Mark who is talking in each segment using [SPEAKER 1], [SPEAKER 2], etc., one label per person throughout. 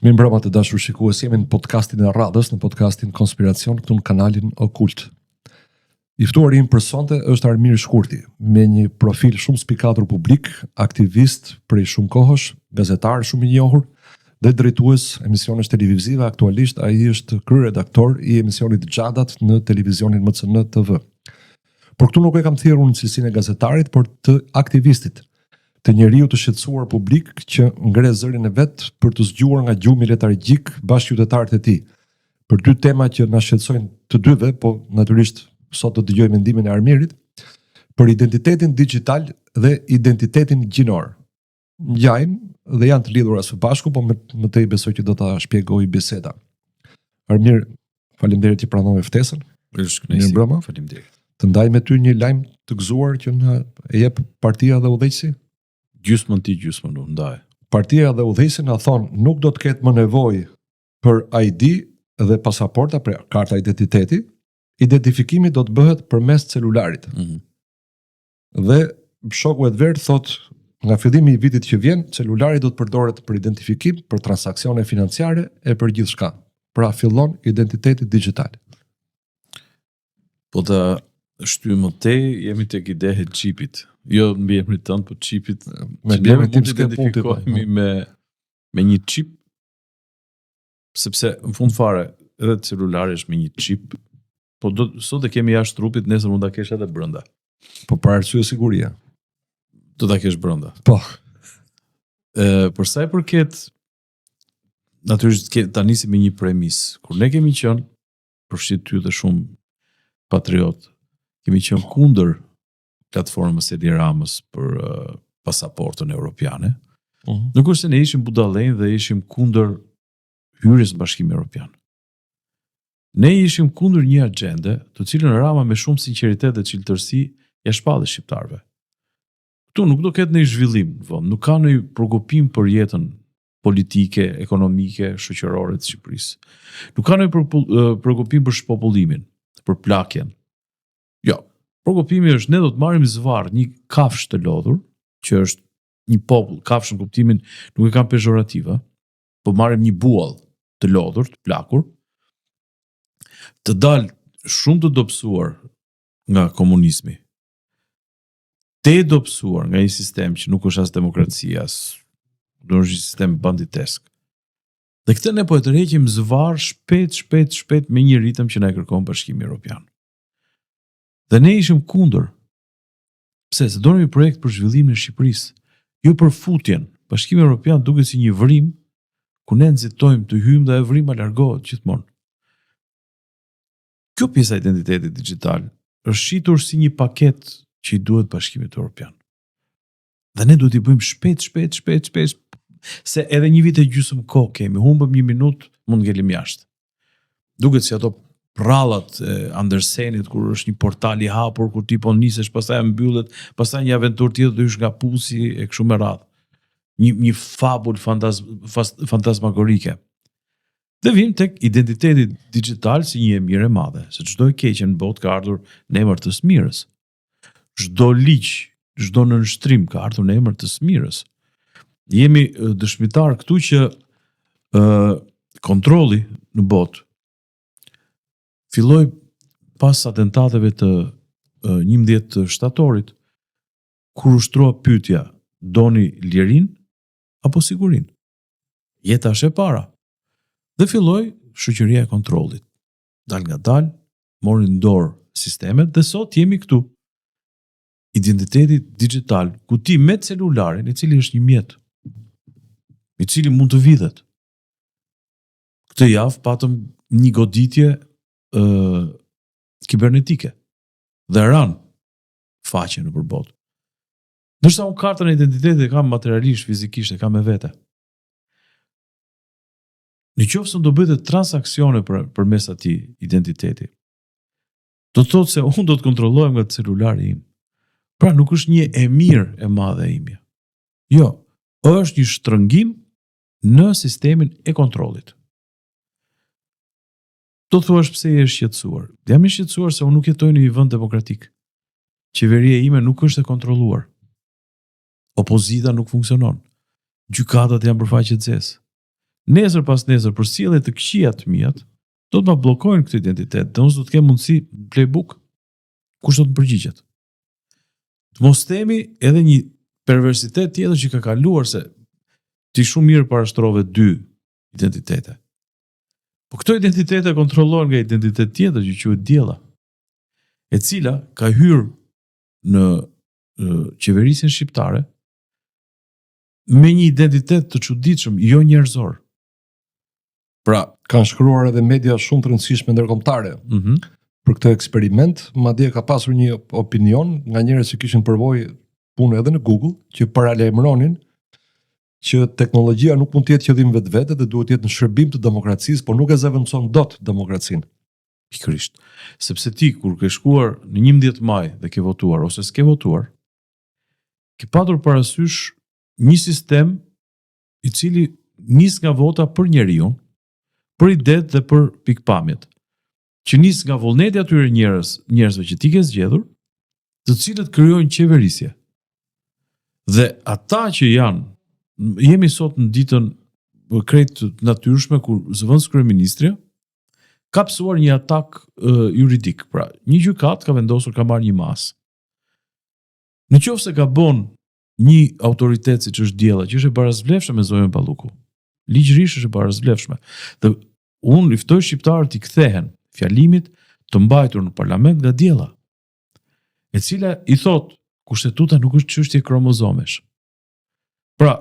[SPEAKER 1] Mirëmbrëma të dashur shikues, jemi në podcastin e radhës, në podcastin Konspiracion këtu në kanalin Okult. I ftuari im për sonte është Armir Shkurti, me një profil shumë spikatur publik, aktivist prej shumë kohësh, gazetar shumë i njohur dhe drejtues emisionesh televizive. Aktualisht ai është kryeredaktor i emisionit Xhadat në televizionin MCN TV. Por këtu nuk e kam thirrur në cilësinë e gazetarit, por të aktivistit, të njeriut të shqetësuar publik që ngre zërin e vet për të zgjuar nga gjumi letargjik bashkëqytetarët e tij. Për dy tema që na shqetësojnë të dyve, po natyrisht sot do të dëgjoj mendimin e Armirit, për identitetin dixhital dhe identitetin gjinor. Ngjajnë dhe janë të lidhura së bashku, po më, më tej besoj që do ta shpjegojë biseda. Armir, faleminderit që pranove ftesën.
[SPEAKER 2] Është kënaqësi.
[SPEAKER 1] Mirëmbrëma.
[SPEAKER 2] Faleminderit.
[SPEAKER 1] Të ndaj me ty një lajm të gëzuar që na e jep partia dhe udhëheqësi?
[SPEAKER 2] Gjysmën ti, gjysmën unë, ndaj.
[SPEAKER 1] Partia dhe udhëheqësi na thonë nuk do të ketë më nevojë për ID dhe pasaporta, pra karta identiteti, identifikimi do të bëhet përmes celularit.
[SPEAKER 2] Mm -hmm.
[SPEAKER 1] Dhe shoku Edver thotë nga fillimi i vitit që vjen, celulari do të përdoret për identifikim, për transaksione financiare e për gjithçka. Pra fillon identiteti dixhital.
[SPEAKER 2] Po ta shtyjmë më tej, jemi tek ideja e çipit. Jo mbiemrit tënd, po çipit.
[SPEAKER 1] Me mbiemrin tim s'ke punë ti.
[SPEAKER 2] Po. Me me një çip sepse në fund fare edhe celulari është me një çip, po do sot e kemi jashtë trupit, nesër mund ta kesh edhe brenda.
[SPEAKER 1] Po për arsye sigurie.
[SPEAKER 2] Do ta kesh brenda.
[SPEAKER 1] Po.
[SPEAKER 2] Ë për sa i përket natyrisht ke, ta nisim me një premisë. Kur ne kemi qenë përfshi ty dhe shumë patriotë, kemi qenë kundër platformës Edi Ramës për uh, pasaportën europiane. Uh mhm. -huh. Nuk është se ne ishim budallenj dhe ishim kundër hyrjes në Bashkimin Evropian. Ne ishim kundër një agjende, të cilën Rama me shumë sinqeritet dhe çiltërsi ia shpalli shqiptarëve. Këtu nuk do ketë ndonjë zhvillim në vend, nuk ka ndonjë preokupim për jetën politike, ekonomike, shoqërore të Shqipërisë. Nuk ka ndonjë preokupim për shpopullimin, për plakjen. Jo, preokupimi është ne do të marrim zvarrë një kafshë të lodhur, që është një popull, kafshë në kuptimin nuk e kam pezhorativ, po marrim një buall të lodhur, të plakur, të dalë shumë të dobësuar nga komunizmi, të dobësuar nga një sistem që nuk është as demokraci, as do është një sistem banditesk. Dhe këtë ne po e tërheqim zvarrë shpejt, shpejt, shpejt me një ritëm që na e kërkon Bashkimi Evropian. Dhe ne ishim kundër. Pse? Se donim një projekt për zhvillimin e Shqipërisë, jo për futjen. Bashkimi Evropian duket si një vrimë ku ne nxitojmë të hyjmë dhe ajo vrima largohet gjithmonë. Kjo pjesa e identitetit dixhital është shitur si një paketë që i duhet Bashkimit Evropian. Dhe ne duhet t'i bëjmë shpejt, shpejt, shpejt, shpejt, se edhe një vit e gjysmë kohë kemi, humbëm një minutë, mund ngelim jashtë. Duket si ato prrallat e Andersenit kur është një portal i hapur kur ti po nisesh pastaj mbyllet, pastaj një aventurë tjetër do hysh nga pusi e kështu me radhë. Një një fabul fantaz, fantazmagorike. Dhe vim tek identiteti dixhital si një e mirë e madhe, se çdo e keqe në botë ka ardhur në emër të së mirës. Çdo ligj, çdo nënshtrim ka ardhur në emër të së mirës. Jemi dëshmitar këtu që ë kontrolli në botë filloi pas atentateve të 11 shtatorit kur u shtrua pyetja doni lirinë apo sigurinë? Jeta është e para. Dhe filloi shoqëria e kontrollit. Dalëngadalë, mori në dorë sistemet dhe sot jemi këtu. Identiteti dixhital, ku ti me celularin, i cili është një mjet, i cili mund të vidhet. Këtë javë patëm një goditje ë kibernetike dhe ranë faqe nëpër botë. Ndërsa unë kartën e identitetit e kam materialisht, fizikisht, e kam me vete. Në qoftë se do bëhet transaksione për, përmes atij identiteti, do të thotë se unë do të kontrollohem nga celulari im. Pra nuk është një e mirë e madhe e imja. Jo, është një shtrëngim në sistemin e kontrollit. Do thuash pse je i shqetësuar. Jam i shqetësuar se unë nuk jetoj në një vend demokratik. Qeveria ime nuk është e kontrolluar. Opozita nuk funksionon. Gjykatat janë për faqe të zezë. Nesër pas nesër për sjellje të këqija të miat, do të ma bllokojnë këtë identitet dhe unë s'do të kem mundësi të blej bukë. Kush do të më përgjigjet? Të mos themi edhe një perversitet tjetër që ka kaluar se ti shumë mirë parashtrove dy identitete. Po këto identitete kontrollohen nga identitet tjetër që quhet Diella, e cila ka hyrë në qeverisjen shqiptare me një identitet të çuditshëm, jo njerëzor.
[SPEAKER 1] Pra, kanë shkruar edhe media shumë të rëndësishme ndërkombëtare mm -hmm. për këtë eksperiment, madje ka pasur një opinion nga njerëz që kishin përvojë pune edhe në Google që paralajmëronin që teknologjia nuk mund të jetë qëllim vetvete dhe duhet të jetë në shërbim të demokracisë, por nuk e zëvendëson dot demokracinë.
[SPEAKER 2] Pikërisht. Sepse ti kur ke shkuar në 11 maj dhe ke votuar ose s'ke votuar, ke patur parasysh një sistem i cili nis nga vota për njeriun, për idetë dhe për pikëpamjet, që nis nga vullneti i atyre njerëz, njerëzve që ti ke zgjedhur, të cilët krijojnë qeverisje. Dhe ata që janë, jemi sot në ditën krejt të natyrshme kur zëvendëskryeministrja ka pësuar një atak uh, juridik, pra një gjykatë ka vendosur ka marrë një masë. Në qoftë se gabon një autoritet siç është Diella, që është e barasvlefshme me zonjën Balluku. Ligjërisht është e barasvlefshme. Dhe unë i ftoj shqiptarët t'i kthehen fjalimit të mbajtur në parlament nga Diella, e cila i thotë kushtetuta nuk është çështje kromozomesh. Pra,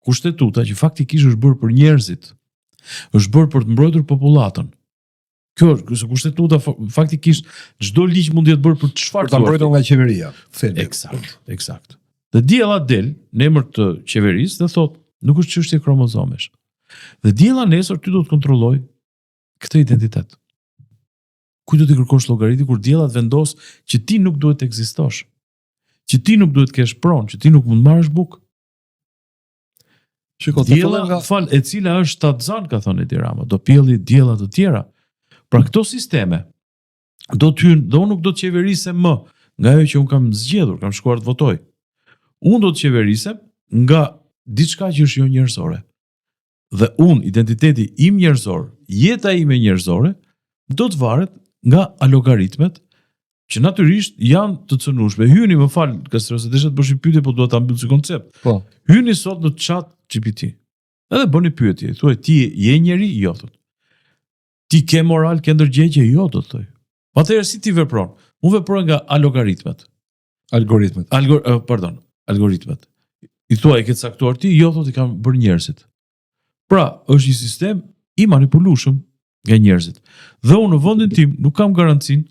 [SPEAKER 2] kushtetuta që faktikisht është bërë për njerëzit, është bërë për të mbrojtur popullatën, Kjo është, se kushtetuta faktikisht çdo ligj mund të jetë bërë për
[SPEAKER 1] çfarë? Për ta mbrojtur nga qeveria.
[SPEAKER 2] Thelbi. Eksakt, eksakt. Dhe Diella del në emër të qeverisë dhe thotë, nuk është çështje kromozomesh. Dhe Diella nesër ty do të kontrollojë këtë identitet. Kujt do t'i kërkosh llogari ti kur Diella të vendos që ti nuk duhet të ekzistosh? Që ti nuk duhet të kesh pronë, që ti nuk mund të marrësh bukë? Shiko, të Diella, nga... fal, e cila është shtatzënë, ka thënë Edi Rama, do pjelli Diella të tjera. Pra këto sisteme do të hyjnë, dhe unë nuk do të qeverisem më nga ajo që unë kam zgjedhur, kam shkuar të votoj. Unë do të qeverisem nga diçka që është jo njerëzore. Dhe unë, identiteti im njerëzor, jeta ime njerëzore, do të varet nga alogaritmet që natyrisht janë të cënueshme. Hyni, më fal, Kastro, se desha të bësh një pyetje, po dua ta mbyll si koncept.
[SPEAKER 1] Po.
[SPEAKER 2] Hyni sot në Chat GPT. Edhe bëni pyetje. Thuaj ti je njeri? Jo, thotë. Ti ke moral, ke ndërgjegje? Jo, do të thojë. Po atëherë si ti vepron? Unë veproj nga alogaritmet.
[SPEAKER 1] Algoritmet.
[SPEAKER 2] Algor, uh, pardon, algoritmet. I thua, i ke caktuar ti? Jo, thotë, i kanë bërë njerëzit. Pra, është një sistem i manipulueshëm nga njerëzit. Dhe unë në vendin tim nuk kam garancinë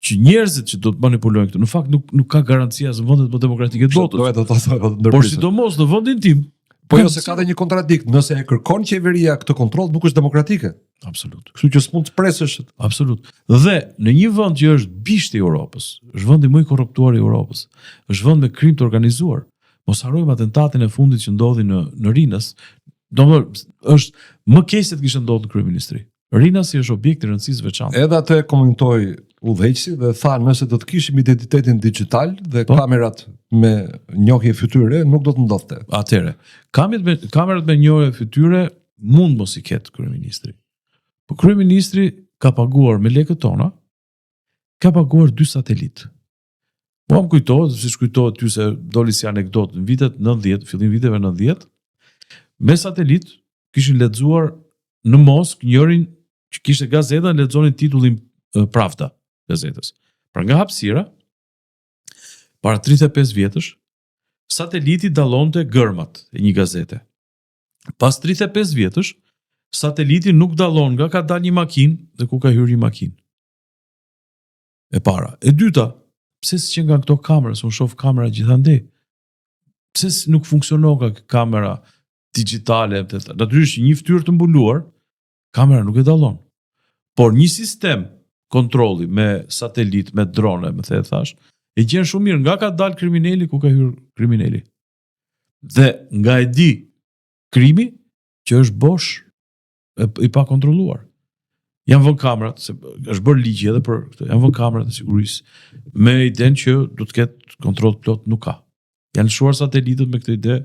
[SPEAKER 2] që njerëzit që do të manipulojnë këtë, në fakt nuk nuk ka garanci as në vendet më demokratike të
[SPEAKER 1] botës. Do të thotë po
[SPEAKER 2] të Por sidomos në vendin tim.
[SPEAKER 1] Po jo se ka dhe një kontradikt, nëse e kërkon qeveria këtë kontroll nuk është demokratike.
[SPEAKER 2] Absolut.
[SPEAKER 1] Kështu që s'mund të presësh.
[SPEAKER 2] Absolut. Dhe në një vend që është bishti i Europës, është vendi më i korruptuar i Europës, është vend me krim të organizuar. Mos harrojmë atentatin e fundit që ndodhi në në Rinas, domethënë është më keq se të kishte ndodhur në kryeministri. Rinasi është objekt i rëndësisë së
[SPEAKER 1] veçantë. Edhe atë e komentoi udhëheqësi dhe tha nëse do të kishim identitetin dixhital dhe po? kamerat me njohje fytyre nuk do të
[SPEAKER 2] ndodhte. Atëherë, kamerat me kamerat me njohje fytyre mund mos i ketë kryeministri. Po kryeministri ka paguar me lekët tona, ka paguar dy satelitë. Po më kujtohet, siç kujtohet ty se doli si anekdotë në vitet 90, fillim viteve 90, me satelit kishin lexuar në Moskë njërin që kishte gazetën, lexonin titullin Pravda gazetës. Pra nga hapësira, para 35 vjetësh, sateliti dallonte gërmat e një gazete. Pas 35 vjetësh, sateliti nuk dallon nga ka dalë një makinë dhe ku ka hyrë një makinë. E para. E dyta, pse s'qenkan këto kamera, se unë shoh kamera gjithandej. Pse nuk funksionon kamera digjitale? Natyrisht një fytyrë të mbuluar, kamera nuk e dallon. Por një sistem kontrolli me satelit, me drone, me the thash, e gjen shumë mirë nga ka dalë krimineli, ku ka hyrë krimineli. Dhe nga e di krimi që është bosh e, i pakontrolluar. Janë vënë kamerat, se është bërë ligji edhe për këtë, janë vënë kamerat e sigurisë me idenë që do të ketë kontroll të plotë, nuk ka. Janë lëshuar satelitët me këtë ide,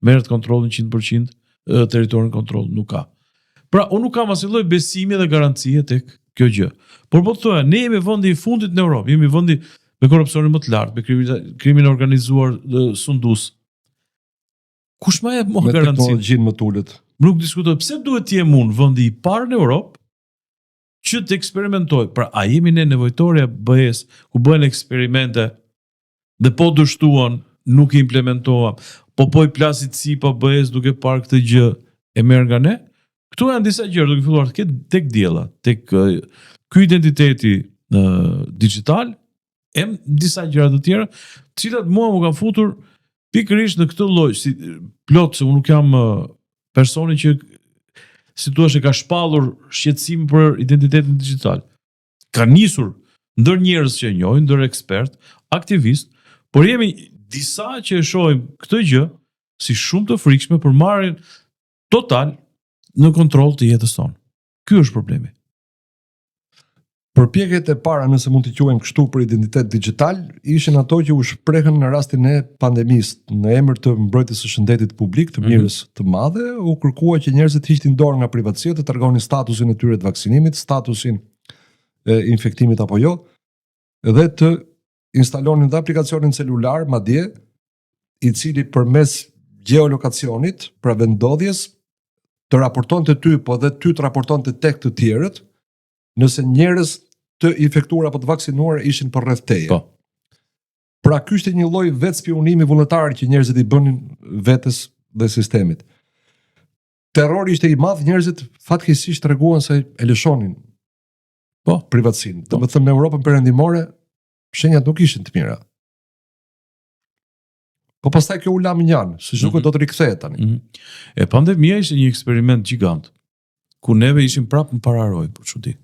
[SPEAKER 2] merret kontrollin 100%, territorin kontroll, nuk ka. Pra, unë nuk kam asnjë lloj besimi dhe garancie tek kjo gjë. Por po të thoja, ne jemi vendi i fundit në Europë, jemi vendi me korrupsionin më të lartë, me krimin, krimin e organizuar sundues. Kush ma jep mua
[SPEAKER 1] garancinë? Me teknologjinë më të
[SPEAKER 2] ulët. Nuk diskutoj pse duhet të jem unë vendi i parë në Europë që të eksperimentoj. Pra, a jemi ne nevojtorja e BE-së ku bëhen eksperimente dhe po dështuan, nuk i implementuam. Po po i plasi cipa BE-së duke parë këtë gjë e merr nga ne. Këtu janë disa gjëra duke filluar tek tek Diella, tek ky identiteti në digital, e disa gjëra të tjera, të cilat mua më kanë futur pikërisht në këtë lloj, si plot se unë nuk jam personi që si thua e ka shpallur shqetësimin për identitetin digital. Ka nisur ndër njerëz që e njohin, ndër ekspert, aktivist, por jemi disa që e shohim këtë gjë si shumë të frikshme për marrjen total në kontroll të jetës sonë. Ky është problemi.
[SPEAKER 1] Përpjekjet e para, nëse mund t'i quajmë kështu për identitet digital, ishin ato që u shprehën në rastin e pandemisë, në emër të mbrojtjes së shëndetit publik, të mhm. mirës mm -hmm. të madhe, u kërkua që njerëzit të hiqnin dorë nga privatësia, të tregonin statusin e tyre të vaksinimit, statusin e infektimit apo jo, dhe të instalonin dhe aplikacionin celular, madje, i cili përmes gjeolokacionit, pra vendndodhjes, të raportonte ty, po dhe ty të raportonte tek të tjerët, nëse njerëz të infektuar apo të vaksinuar ishin përreth teje. Po. Pra ky ishte një lloj vetëspiunimi vullnetar që njerëzit i bënin vetes dhe sistemit. Terrori ishte i madh, njerëzit fatkeqësisht treguan se e lëshonin po privatësinë. Po. Domethënë në Europën Perëndimore shenjat nuk ishin të mira. Po pastaj kjo u la mënjanë, se nuk mm -hmm. do të rikthehet tani.
[SPEAKER 2] Mm -hmm. E pandemia ishte një eksperiment gjigant. ku neve ishim prapë në pararojë, për çudi,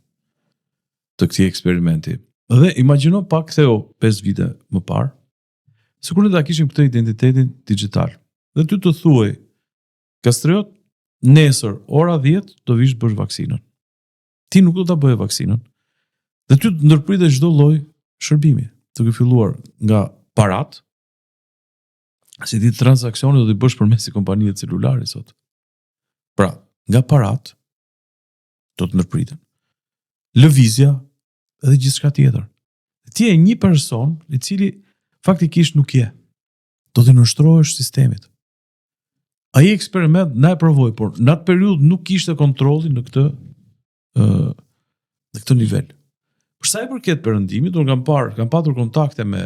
[SPEAKER 2] të këtij eksperimenti. Dhe imagjino pak ktheu 5 vite më parë, sikur ne ta kishim këtë identitetin digital. Dhe ty të thuhej, Kastriot, nesër, ora 10, do vish të bësh vaksinën. Ti nuk do ta bëje vaksinën. Dhe ty të ndërpritet çdo lloj shërbimi, duke filluar nga parat, se ti transaksionet do t'i bësh përmes një kompanie celulari sot. Pra, nga parat do të ndërpriten. Lëvizja dhe gjithçka tjetër. Ti je një person i cili faktikisht nuk je. Do t'i nënshtrohesh sistemit. Ai eksperiment na e provoi, por në atë periudhë nuk kishte kontrollin në këtë ë në këtë nivel. Për sa i përket perëndimit, unë kam parë, kam patur kontakte me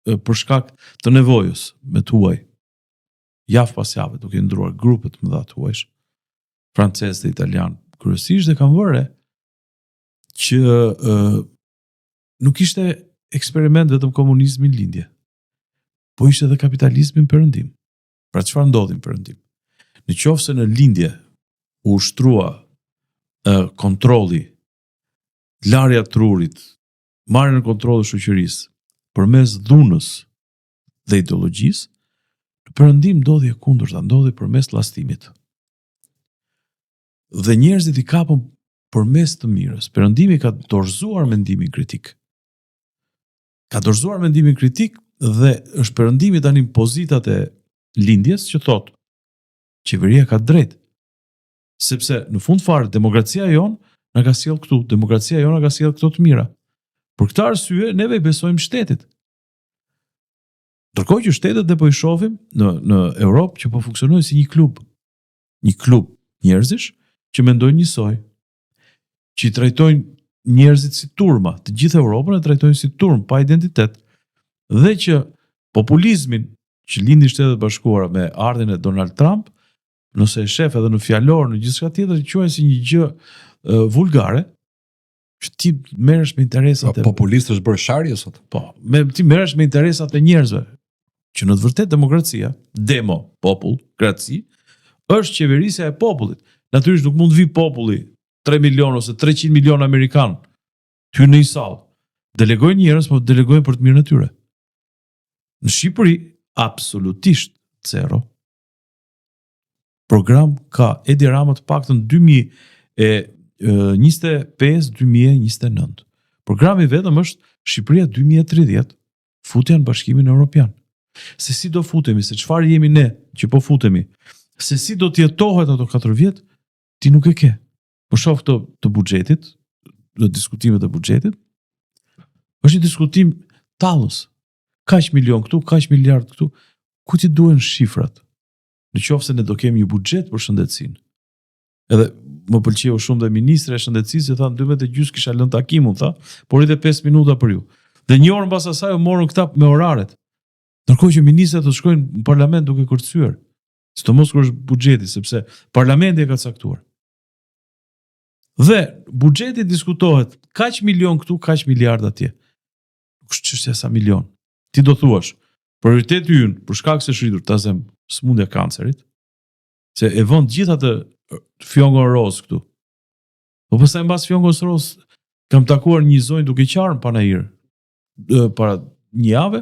[SPEAKER 2] për shkak të nevojës me të huaj. javë pas jave duke ndruar grupe të mëdha të huajsh, francez dhe italian kryesisht dhe kam vënë re që ë nuk ishte eksperiment vetëm komunizmi në lindje, po ishte edhe kapitalizmi në perëndim. Pra çfarë ndodhi në perëndim? Në qoftë se në lindje u ushtrua ë kontrolli, larja e trurit, marrja në kontroll e shoqërisë përmes dhunës dhe ideologjisë, në perëndim ndodhi e kundërta, ndodhi përmes llastimit. Dhe njerëzit i kapën përmes të mirës. Perëndimi ka dorëzuar mendimin kritik. Ka dorëzuar mendimin kritik dhe është perëndimi tani në pozitat e lindjes që thotë qeveria ka të drejtë. Sepse në fund fare demokracia jonë na ka sjellë këtu, demokracia jonë na ka sjellë këto të mira. Për këtë arsye neve i besojmë shtetit. Ndërkohë që shtetet ne po i shohim në në Europë që po funksionojnë si një klub, një klub njerëzish që mendojnë njësoj, që i trajtojnë njerëzit si turma, të gjithë Europën e trajtojnë si turmë pa identitet dhe që populizmin që lindi në Shtetet e Bashkuara me ardhjen e Donald Trump, nëse e shef edhe në fjalor, në gjithçka tjetër, e quajnë si një gjë uh, vulgare, që ti merresh me interesat
[SPEAKER 1] po, e populist është bërë sharje
[SPEAKER 2] sot. Po, me ti merresh me interesat e njerëzve. Që në të vërtetë demokracia, demo, popull, kraci, është qeverisja e popullit. Natyrisht nuk mund të vijë populli 3 milion ose 300 milion amerikan të hyjnë në një sallë. Delegojnë njerëz, po delegojnë për të mirën e tyre. Në Shqipëri absolutisht zero. program ka Edi Rama të paktën 2025-2029. Programi vetëm është Shqipëria 2030, futja në Bashkimin Evropian. Se si do futemi, se çfarë jemi ne që po futemi. Se si do të jetohet ato 4 vjet, ti nuk e ke. Po shoh këto të buxhetit, në diskutimet e buxhetit, është një diskutim tallës. Kaq milion këtu, kaq miliard këtu. Ku ti duhen shifrat? Në qoftë se ne do kemi një buxhet për shëndetësinë. Edhe më pëlqeu shumë dhe ministrja e shëndetësisë që tha në 12 e gjysmë kisha lënë takim unë tha, por edhe 5 minuta për ju. Dhe një orë mbas asaj u morën këta me oraret. Ndërkohë që ministrat do të shkojnë në parlament duke kërcyer. Sidomos kur është buxheti, sepse parlamenti e ka caktuar. Dhe buxheti diskutohet kaq milion këtu, kaq miliard atje. Nuk është çështja sa milion. Ti do thuash, prioriteti ynë për shkak se është rritur ta zëm sëmundja e kancerit, se e vën gjithë atë fjongon roz këtu. Po pastaj mbas fjongos roz kam takuar një zonjë duke qarë në panair para një jave,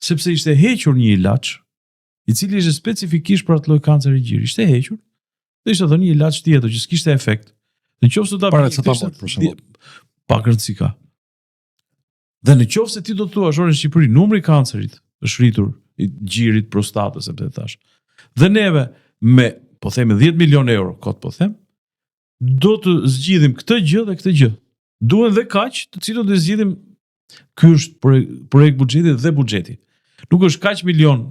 [SPEAKER 2] sepse ishte hequr një ilaç, i cili ishte specifikisht për atë lloj kanceri gjiri. Ishte hequr dhe ishte dhënë një ilaç tjetër që s'kishte efekt. Në qoftë se ta
[SPEAKER 1] paracetamol për shembull.
[SPEAKER 2] Pak rëndësi ka. Dhe në qoftë se ti do të thuash, ore në Shqipëri, numri i kancerit është rritur i gjirit, prostatës, e të thash. Dhe neve me, po themi 10 milion euro, kot po them, do të zgjidhim këtë gjë dhe këtë gjë. Duhen dhe kaq, të cilët do zgjidhim ky është projekt, projekt buxheti dhe buxheti. Nuk është kaq milion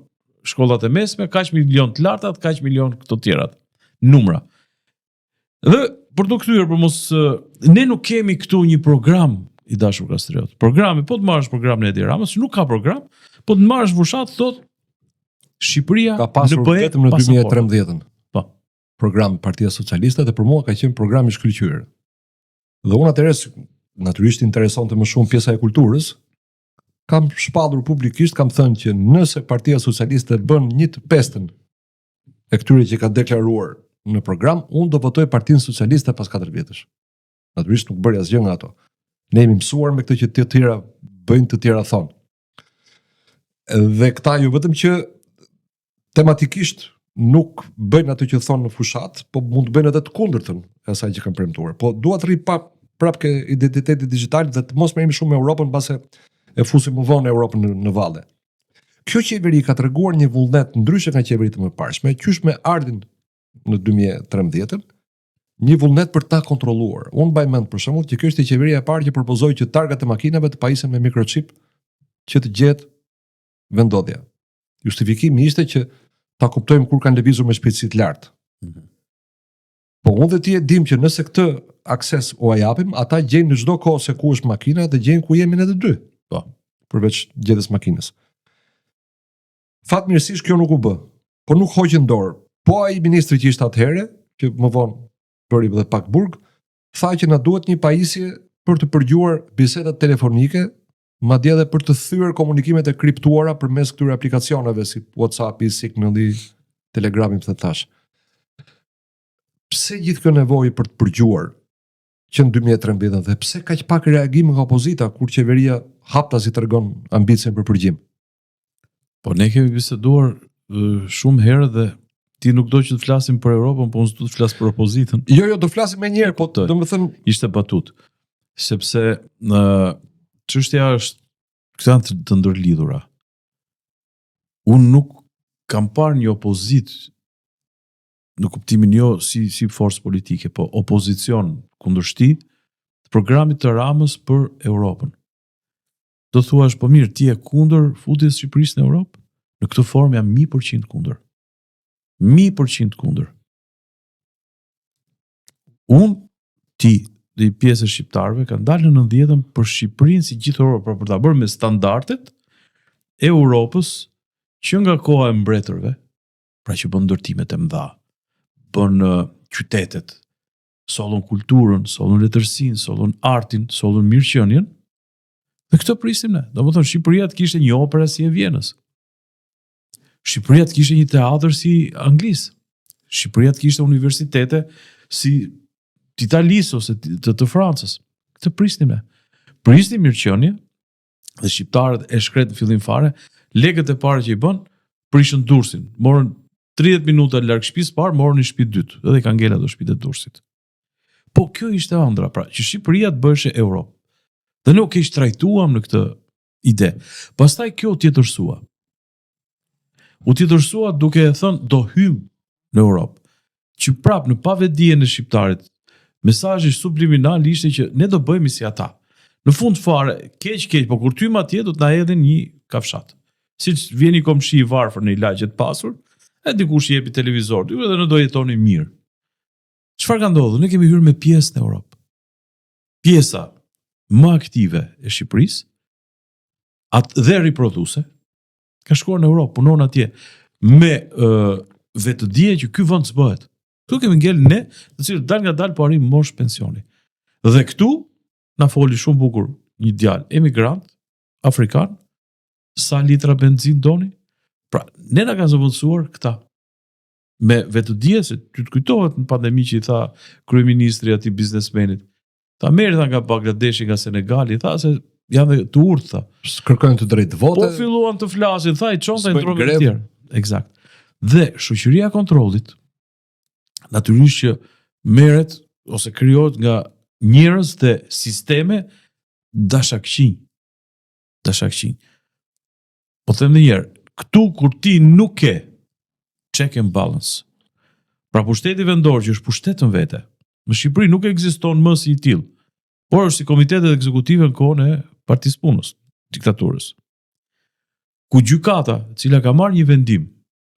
[SPEAKER 2] shkollat e mesme, kaq milion të lartat, kaq milion këto tjerat. Numra. Dhe për të kthyer për mos ne nuk kemi këtu një program i dashur Kastriot. Programi, po të marrësh programin e Edi Ramës, nuk ka program, po të marrësh fushatë thotë Shqipëria
[SPEAKER 1] ka pasur
[SPEAKER 2] në BE
[SPEAKER 1] vetëm në 2013-ën.
[SPEAKER 2] Po.
[SPEAKER 1] Program Partia Socialiste dhe për mua ka qenë program i shkëlqyer. Dhe unë atëherë natyrisht interesonte më shumë pjesa e kulturës, kam shpallur publikisht, kam thënë që nëse Partia Socialiste bën një të pestën e këtyre që ka deklaruar në program, unë do votoj Partinë Socialiste pas 4 vjetësh. Natyrisht nuk bëri asgjë nga ato. Ne jemi mësuar me këtë që të tjera bëjnë, të tjera thonë. Dhe këta jo vetëm që tematikisht nuk bëjnë atë që thonë në fushatë, po mund të bëjnë edhe të kundërtën e asaj që kanë premtuar. Po dua të rri pa prapë ke identiteti digital dhe të mos merremi shumë me Europën mbase e fusim më vonë Europën në, në valle. Kjo qeveri ka treguar një vullnet ndryshe nga qeveritë e mëparshme, qysh me ardhjen në 2013-ën, një vullnet për ta kontrolluar. Unë mbaj mend për shembull që kjo ishte qeveria e parë që propozoi që targat e makinave të pajisen me mikrochip që të gjehet vendndodhja. Justifikimi ishte që ta kuptojmë kur kanë lëvizur me shpejtësi të lartë. Mm -hmm. Po unë dhe ti e dim që nëse këtë akses ua japim, ata gjejnë në çdo kohë se ku është makina dhe gjejnë ku jemi ne të dy.
[SPEAKER 2] Po,
[SPEAKER 1] përveç gjetjes makinës. Fatmirësisht kjo nuk u bë. Po nuk hoqën dorë. Po ai ministri që ishte atëherë, që më vonë bëri dhe pak burg, tha që na duhet një pajisje për të përgjuar bisedat telefonike, madje edhe për të thyer komunikimet e kriptuara përmes këtyre aplikacioneve si WhatsAppi, Signali, Telegrami, të thash. Pse gjithë kjo nevojë për të përgjuar që në 2013 dhe pse kaq pak reagim nga opozita kur qeveria haptazi tregon ambicien për përgjim?
[SPEAKER 2] Po ne kemi biseduar shumë herë dhe ti nuk do që të flasim për Europën, po unë s'do të flas për opozitën.
[SPEAKER 1] Jo, jo, do flasim menjëherë, po domethënë
[SPEAKER 2] ishte batutë. Sepse në çështja është këto janë të, të ndërlidhura. Unë nuk kam parë një opozitë në kuptimin jo si si forcë politike, po opozicion kundërshti të programit të Ramës për Europën. Do thuash, po mirë, ti je kundër futjes së Shqipërisë në Europë? Në këtë formë jam 100% kundër. 100% kundër. Unë, ti dhe një pjesë e shqiptarëve kanë dalë në 90-ën për Shqipërinë si gjithë Europa, pra për ta bërë me standardet e Europës që nga koha e mbretërve, pra që bën ndërtimet e mëdha, bën qytetet, sollën kulturën, sollën letërsinë, sollën artin, sollën mirëqenien. Dhe këtë prisnim ne. Domethënë Shqipëria të kishte një opera si e Vjenës. Shqipëria të kishte një teatër si Anglisë. Shqipëria të kishte universitete si të Italisë ose të, të Francës. Këtë prisnim ne. Prisnim mirëqenie dhe shqiptarët e shkretë në fillim fare, lekët e parë që i bën, prishën Durrësin. Morën 30 minuta larg shtëpisë parë, morën një shtëpi të dytë, edhe i kanë ngel ato shtëpitë e Durrësit. Po kjo ishte ëndrra, pra, që Shqipëria të bëheshe Europë. Dhe ne u keqtrajtuam në këtë ide. Pastaj kjo u tjetërsua. U tjetërsua duke e thënë do hym. në Europë. Që prap në pavetëdijen e shqiptarit, mesazhi subliminal ishte që ne do bëhemi si ata. Në fund fare, keq keq, po kur t'hyjmë atje do të na hedhin një kafshat. Siç vjen një komshi i varfër në një lagje të pasur, e dikush i jepi televizor, dikush edhe ne do jetonim mirë. Çfarë ka ndodhur? Ne kemi hyrë me pjesë në Europë. Pjesa më aktive e Shqipërisë, atë dhe riprodhuese, ka shkuar në Europë, punon atje me ë vetëdije që ky vend s'bëhet. Këtu kemi ngel ne, të cilët dal nga dal po arrim mosh pensioni. Dhe këtu na foli shumë bukur një djalë emigrant afrikan, sa litra benzin doni? Pra, ne na kanë zëvendësuar këta me vetëdije se ty të kujtohet në pandemi që i tha kryeministri atij biznesmenit. Ta merri tha nga Bangladeshi, nga Senegali, tha se janë dhe të urtë tha.
[SPEAKER 1] Kërkojnë të drejtë
[SPEAKER 2] Po
[SPEAKER 1] vote.
[SPEAKER 2] filluan të flasin, tha i çon ta
[SPEAKER 1] S'bëjnë
[SPEAKER 2] ndrojnë të
[SPEAKER 1] grevë.
[SPEAKER 2] tjerë. Eksakt. Dhe shoqëria e kontrollit natyrisht që merret ose krijohet nga njerëz dhe sisteme dashakqinj. Dashakqinj. Po them edhe një herë, këtu kur ti nuk ke check and balance. Pra pushteti vendor që është pushtet në vete, në Shqipëri nuk ekziston më si i tillë, por është si komitetet ekzekutive në kohën e Partisë Punës, diktaturës. Ku gjykata, e cila ka marrë një vendim,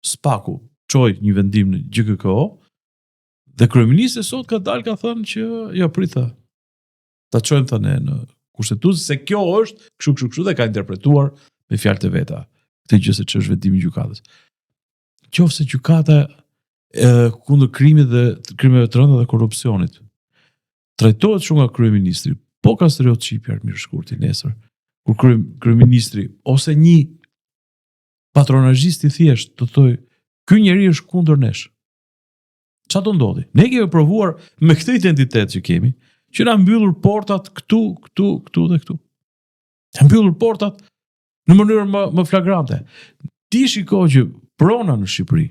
[SPEAKER 2] Spaku çoi një vendim në GJKKO, dhe kryeministri sot ka dalë ka thënë që jo prit tha. Ta çojmë tha ne në kushtetuese se kjo është kështu kështu kështu dhe ka interpretuar me fjalë të veta këtë gjë se ç'është vendimi i gjykatës. Qofse gjykata e, kundër krimit dhe krimeve të rënda dhe korrupsionit trajtohet shumë nga kryeministri, po Kastriot Çipi Armir Shkurti nesër, kur krye, kryeministri ose një patronazhist i thjesht do thoj, ky njeri është kundër nesh. Ç'a do ndodhi? Ne kemi provuar me këtë identitet që kemi, që na mbyllur portat këtu, këtu, këtu dhe këtu. Na mbyllur portat në mënyrë më më flagrante. Ti shiko që prona në Shqipëri,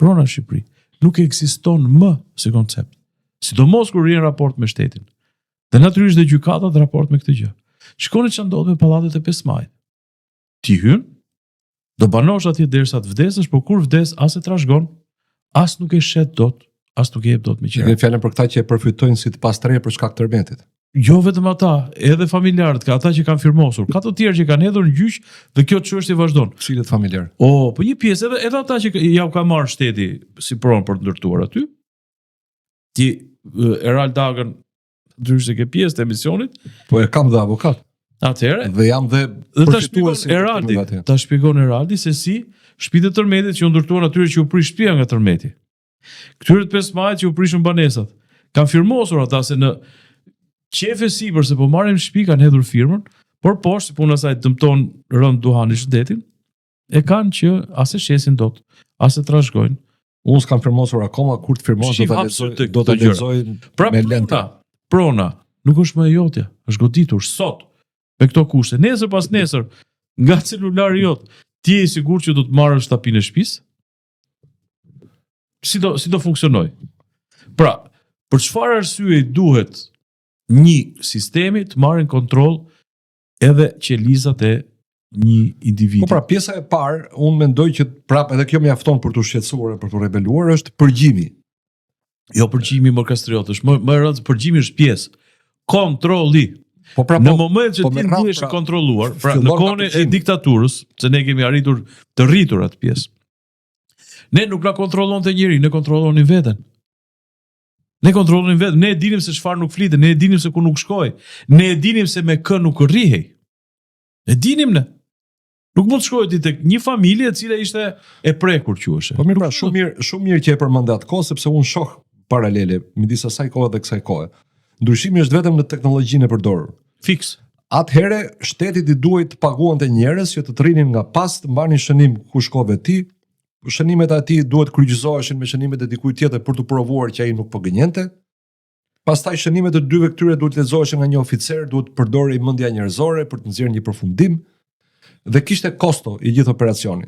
[SPEAKER 2] prona në Shqipëri nuk ekziston më si koncept. Sidomos kur rrihen raport me shtetin. Dhe natyrisht dhe gjykatat raport me këtë gjë. Shikoni ç'a ndodh me pallatet e 5 majit. Ti hyn, do banosh atje derisa të vdesësh, por kur vdes as e trashëgon, as nuk e shet dot, as nuk e jep dot me
[SPEAKER 1] Që
[SPEAKER 2] qira.
[SPEAKER 1] ke fjalën për këta që e përfitojnë si të pastrehë për shkak të tërmetit.
[SPEAKER 2] Jo vetëm ata, edhe familjarët, ka ata që kanë firmosur, ka të tjerë që kanë hedhur në gjyq dhe kjo çështje vazhdon.
[SPEAKER 1] Cilët familjar?
[SPEAKER 2] O, po një pjesë edhe edhe ata që ja u ka marrë shteti si pronë për të ndërtuar aty. Ti e, Erald Agën ndryshe ke pjesë të emisionit,
[SPEAKER 1] Po e kam dhe avokat
[SPEAKER 2] atëherë
[SPEAKER 1] dhe jam dhe
[SPEAKER 2] Dhe ta shpjegon
[SPEAKER 1] përfituesi i
[SPEAKER 2] Eraldi,
[SPEAKER 1] përfitimeve atje.
[SPEAKER 2] ta shpjegon Eraldi se si shtëpitë e tërmetit që u ndërtuan atyre që u prish shtëpia nga tërmeti. Këtyre të 5 majit që u prishën banesat, kanë firmosur ata se në qefe sipër se po marrim shtëpi kanë hedhur firmën, por poshtë si puna saj dëmton rënd duhani shëndetin, e kanë që as e shesin dot, as e trashëgojnë.
[SPEAKER 1] Unë s'kam firmosur akoma, kur të firmos do
[SPEAKER 2] Shif
[SPEAKER 1] ta
[SPEAKER 2] hapësirë
[SPEAKER 1] lexoj,
[SPEAKER 2] të
[SPEAKER 1] do ta
[SPEAKER 2] këto gjëra.
[SPEAKER 1] lexoj
[SPEAKER 2] Pra
[SPEAKER 1] me
[SPEAKER 2] prona,
[SPEAKER 1] lente.
[SPEAKER 2] prona nuk është më e jotja, është goditur sot me këto kushte. Nesër pas nesër, nga celulari jot, ti je i sigurt që do të marrësh tapinë e shtëpisë? Si do si do funksionoj? Pra, për çfarë arsye i duhet një sistemi të marrin kontroll edhe qelizat e një individi?
[SPEAKER 1] Po pra, pjesa e parë, unë mendoj që prap edhe kjo mjafton për t'u shqetësuar e për t'u rebeluar, është përgjimi.
[SPEAKER 2] Jo përgjimi më Kastriot, është më më e rëndë, përgjimi është pjesë. Kontrolli.
[SPEAKER 1] Po pra,
[SPEAKER 2] Në
[SPEAKER 1] po,
[SPEAKER 2] moment që
[SPEAKER 1] po
[SPEAKER 2] ti
[SPEAKER 1] me radhë,
[SPEAKER 2] ndihesh i
[SPEAKER 1] pra,
[SPEAKER 2] kontrolluar, pra në
[SPEAKER 1] fillon nga
[SPEAKER 2] kohën e
[SPEAKER 1] përgjimi.
[SPEAKER 2] diktaturës, se ne kemi arritur të rritur atë pjesë. Ne nuk na kontrollonte njeri, ne kontrollonim veten. Ne kontrollonim veten, ne e dinim se çfarë nuk flitet, ne e dinim se ku nuk shkoi, ne e dinim se me kë nuk rrihej. E dinim ne. Nuk mund të shkojë ti tek një familje e cila ishte e prekur quheshe.
[SPEAKER 1] Po mirë pra, shumë mirë, shumë mirë që e përmende atë kohë sepse unë shoh paralele midis asaj kohe dhe kësaj kohe. Ndryshimi është vetëm në teknologjinë e përdorur.
[SPEAKER 2] Fiks.
[SPEAKER 1] Atëherë shtetit i duhej të paguante njerëz që të të rrinin nga pas, të mbanin shënim ku shkove ti. Shënimet e atij duhet kryqëzoheshin me shënimet e dikujt tjetër për të provuar që ai nuk po gënjente. Pastaj shënimet e dyve këtyre duhet lexoheshin nga një oficer, duhet përdorej mendja njerëzore për të nxjerrë një përfundim dhe kishte kosto i gjithë operacioni.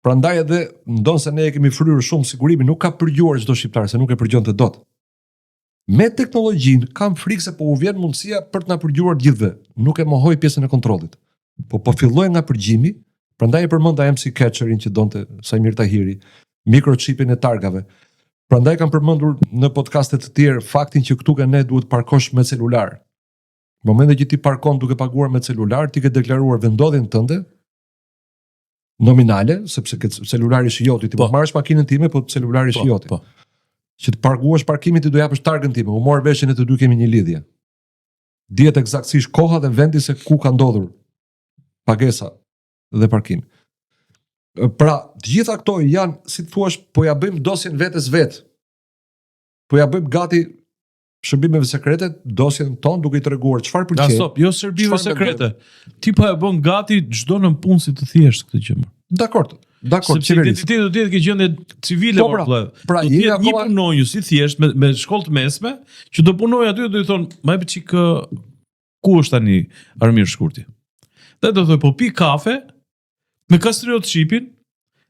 [SPEAKER 1] Prandaj edhe ndonëse ne e kemi fryrë shumë sigurimin, nuk ka përgjuar çdo shqiptar se nuk e përgjonte dot. Me teknologjinë kam frikë se po u vjen mundësia për të na përgjuar të gjithëve. Nuk e mohoj pjesën e kontrollit. Po po filloj nga përgjimi, prandaj e përmenda MC Catcherin që donte Saimir Tahiri. Mikrochipin e targave. Prandaj kam përmendur në podcaste të tjerë faktin që këtu ke ne duhet parkosh me celular. Në momentin që ti parkon duke paguar me celular, ti ke deklaruar vendodhjen tënde nominale, sepse këtë celulari është i joti, ti po marrësh makinën time, po celulari është
[SPEAKER 2] po,
[SPEAKER 1] i joti.
[SPEAKER 2] Po.
[SPEAKER 1] Që të paguash parkimin ti do japësh targën time. U mor vesh që ne të dy kemi një lidhje. Dihet eksaktësisht koha dhe vendi se ku ka ndodhur pagesa dhe parkimi. Pra, të gjitha këto janë, si të thuash, po ja bëjmë dosjen vetes vet. Po ja bëjmë gati shërbimeve sekrete dosjen tonë duke i treguar çfarë
[SPEAKER 2] Na
[SPEAKER 1] pëlqej.
[SPEAKER 2] stop, jo shërbime
[SPEAKER 1] Çfarë
[SPEAKER 2] sekrete. Ti po e bën gati çdo nëpunësi të thjeshtë këtë gjë. më.
[SPEAKER 1] Dakor, dakor,
[SPEAKER 2] Sepse
[SPEAKER 1] qeverisë.
[SPEAKER 2] identiteti do të jetë ke gjendje civile,
[SPEAKER 1] Po,
[SPEAKER 2] por
[SPEAKER 1] pra,
[SPEAKER 2] vëlla.
[SPEAKER 1] pra,
[SPEAKER 2] do të
[SPEAKER 1] jemi
[SPEAKER 2] jetë një
[SPEAKER 1] akoma-
[SPEAKER 2] punonjës i thjeshtë me me shkollë të mesme që do punojë aty dhe do i thonë, "Ma jep çik ë, ku është tani Armir Shkurti?" Dhe do thotë, "Po pi kafe me Kastriot Shqipin,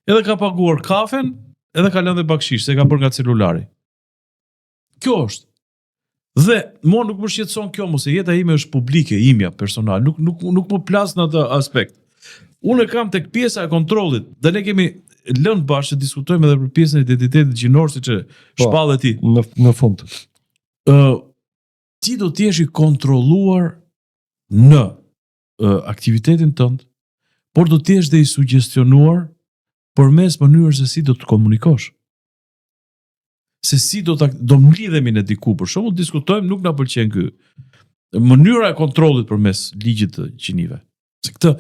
[SPEAKER 2] edhe ka paguar kafen, edhe ka lënë dhe bakshish, se e ka bërë nga celulari." Kjo është. Dhe mua nuk më shqetëson kjo, mos e jeta ime është publike, imja personal, nuk nuk nuk më plas në atë aspekt. Unë e kam tek pjesa e kontrollit dhe ne kemi lënë bashkë të diskutojmë edhe për pjesën e identitetit gjinor siç e
[SPEAKER 1] Po.
[SPEAKER 2] shpalle ti.
[SPEAKER 1] Në në fund.
[SPEAKER 2] Ë ti do të jesh i kontrolluar në ë, aktivitetin tënd, por do të jesh dhe i sugjestionuar përmes mënyrës se si do të komunikosh. Se si do ta do mlidhemi ne diku, për shembull diskutojmë nuk na pëlqen ky. Mënyra e kontrollit përmes ligjit të gjinive. Se këtë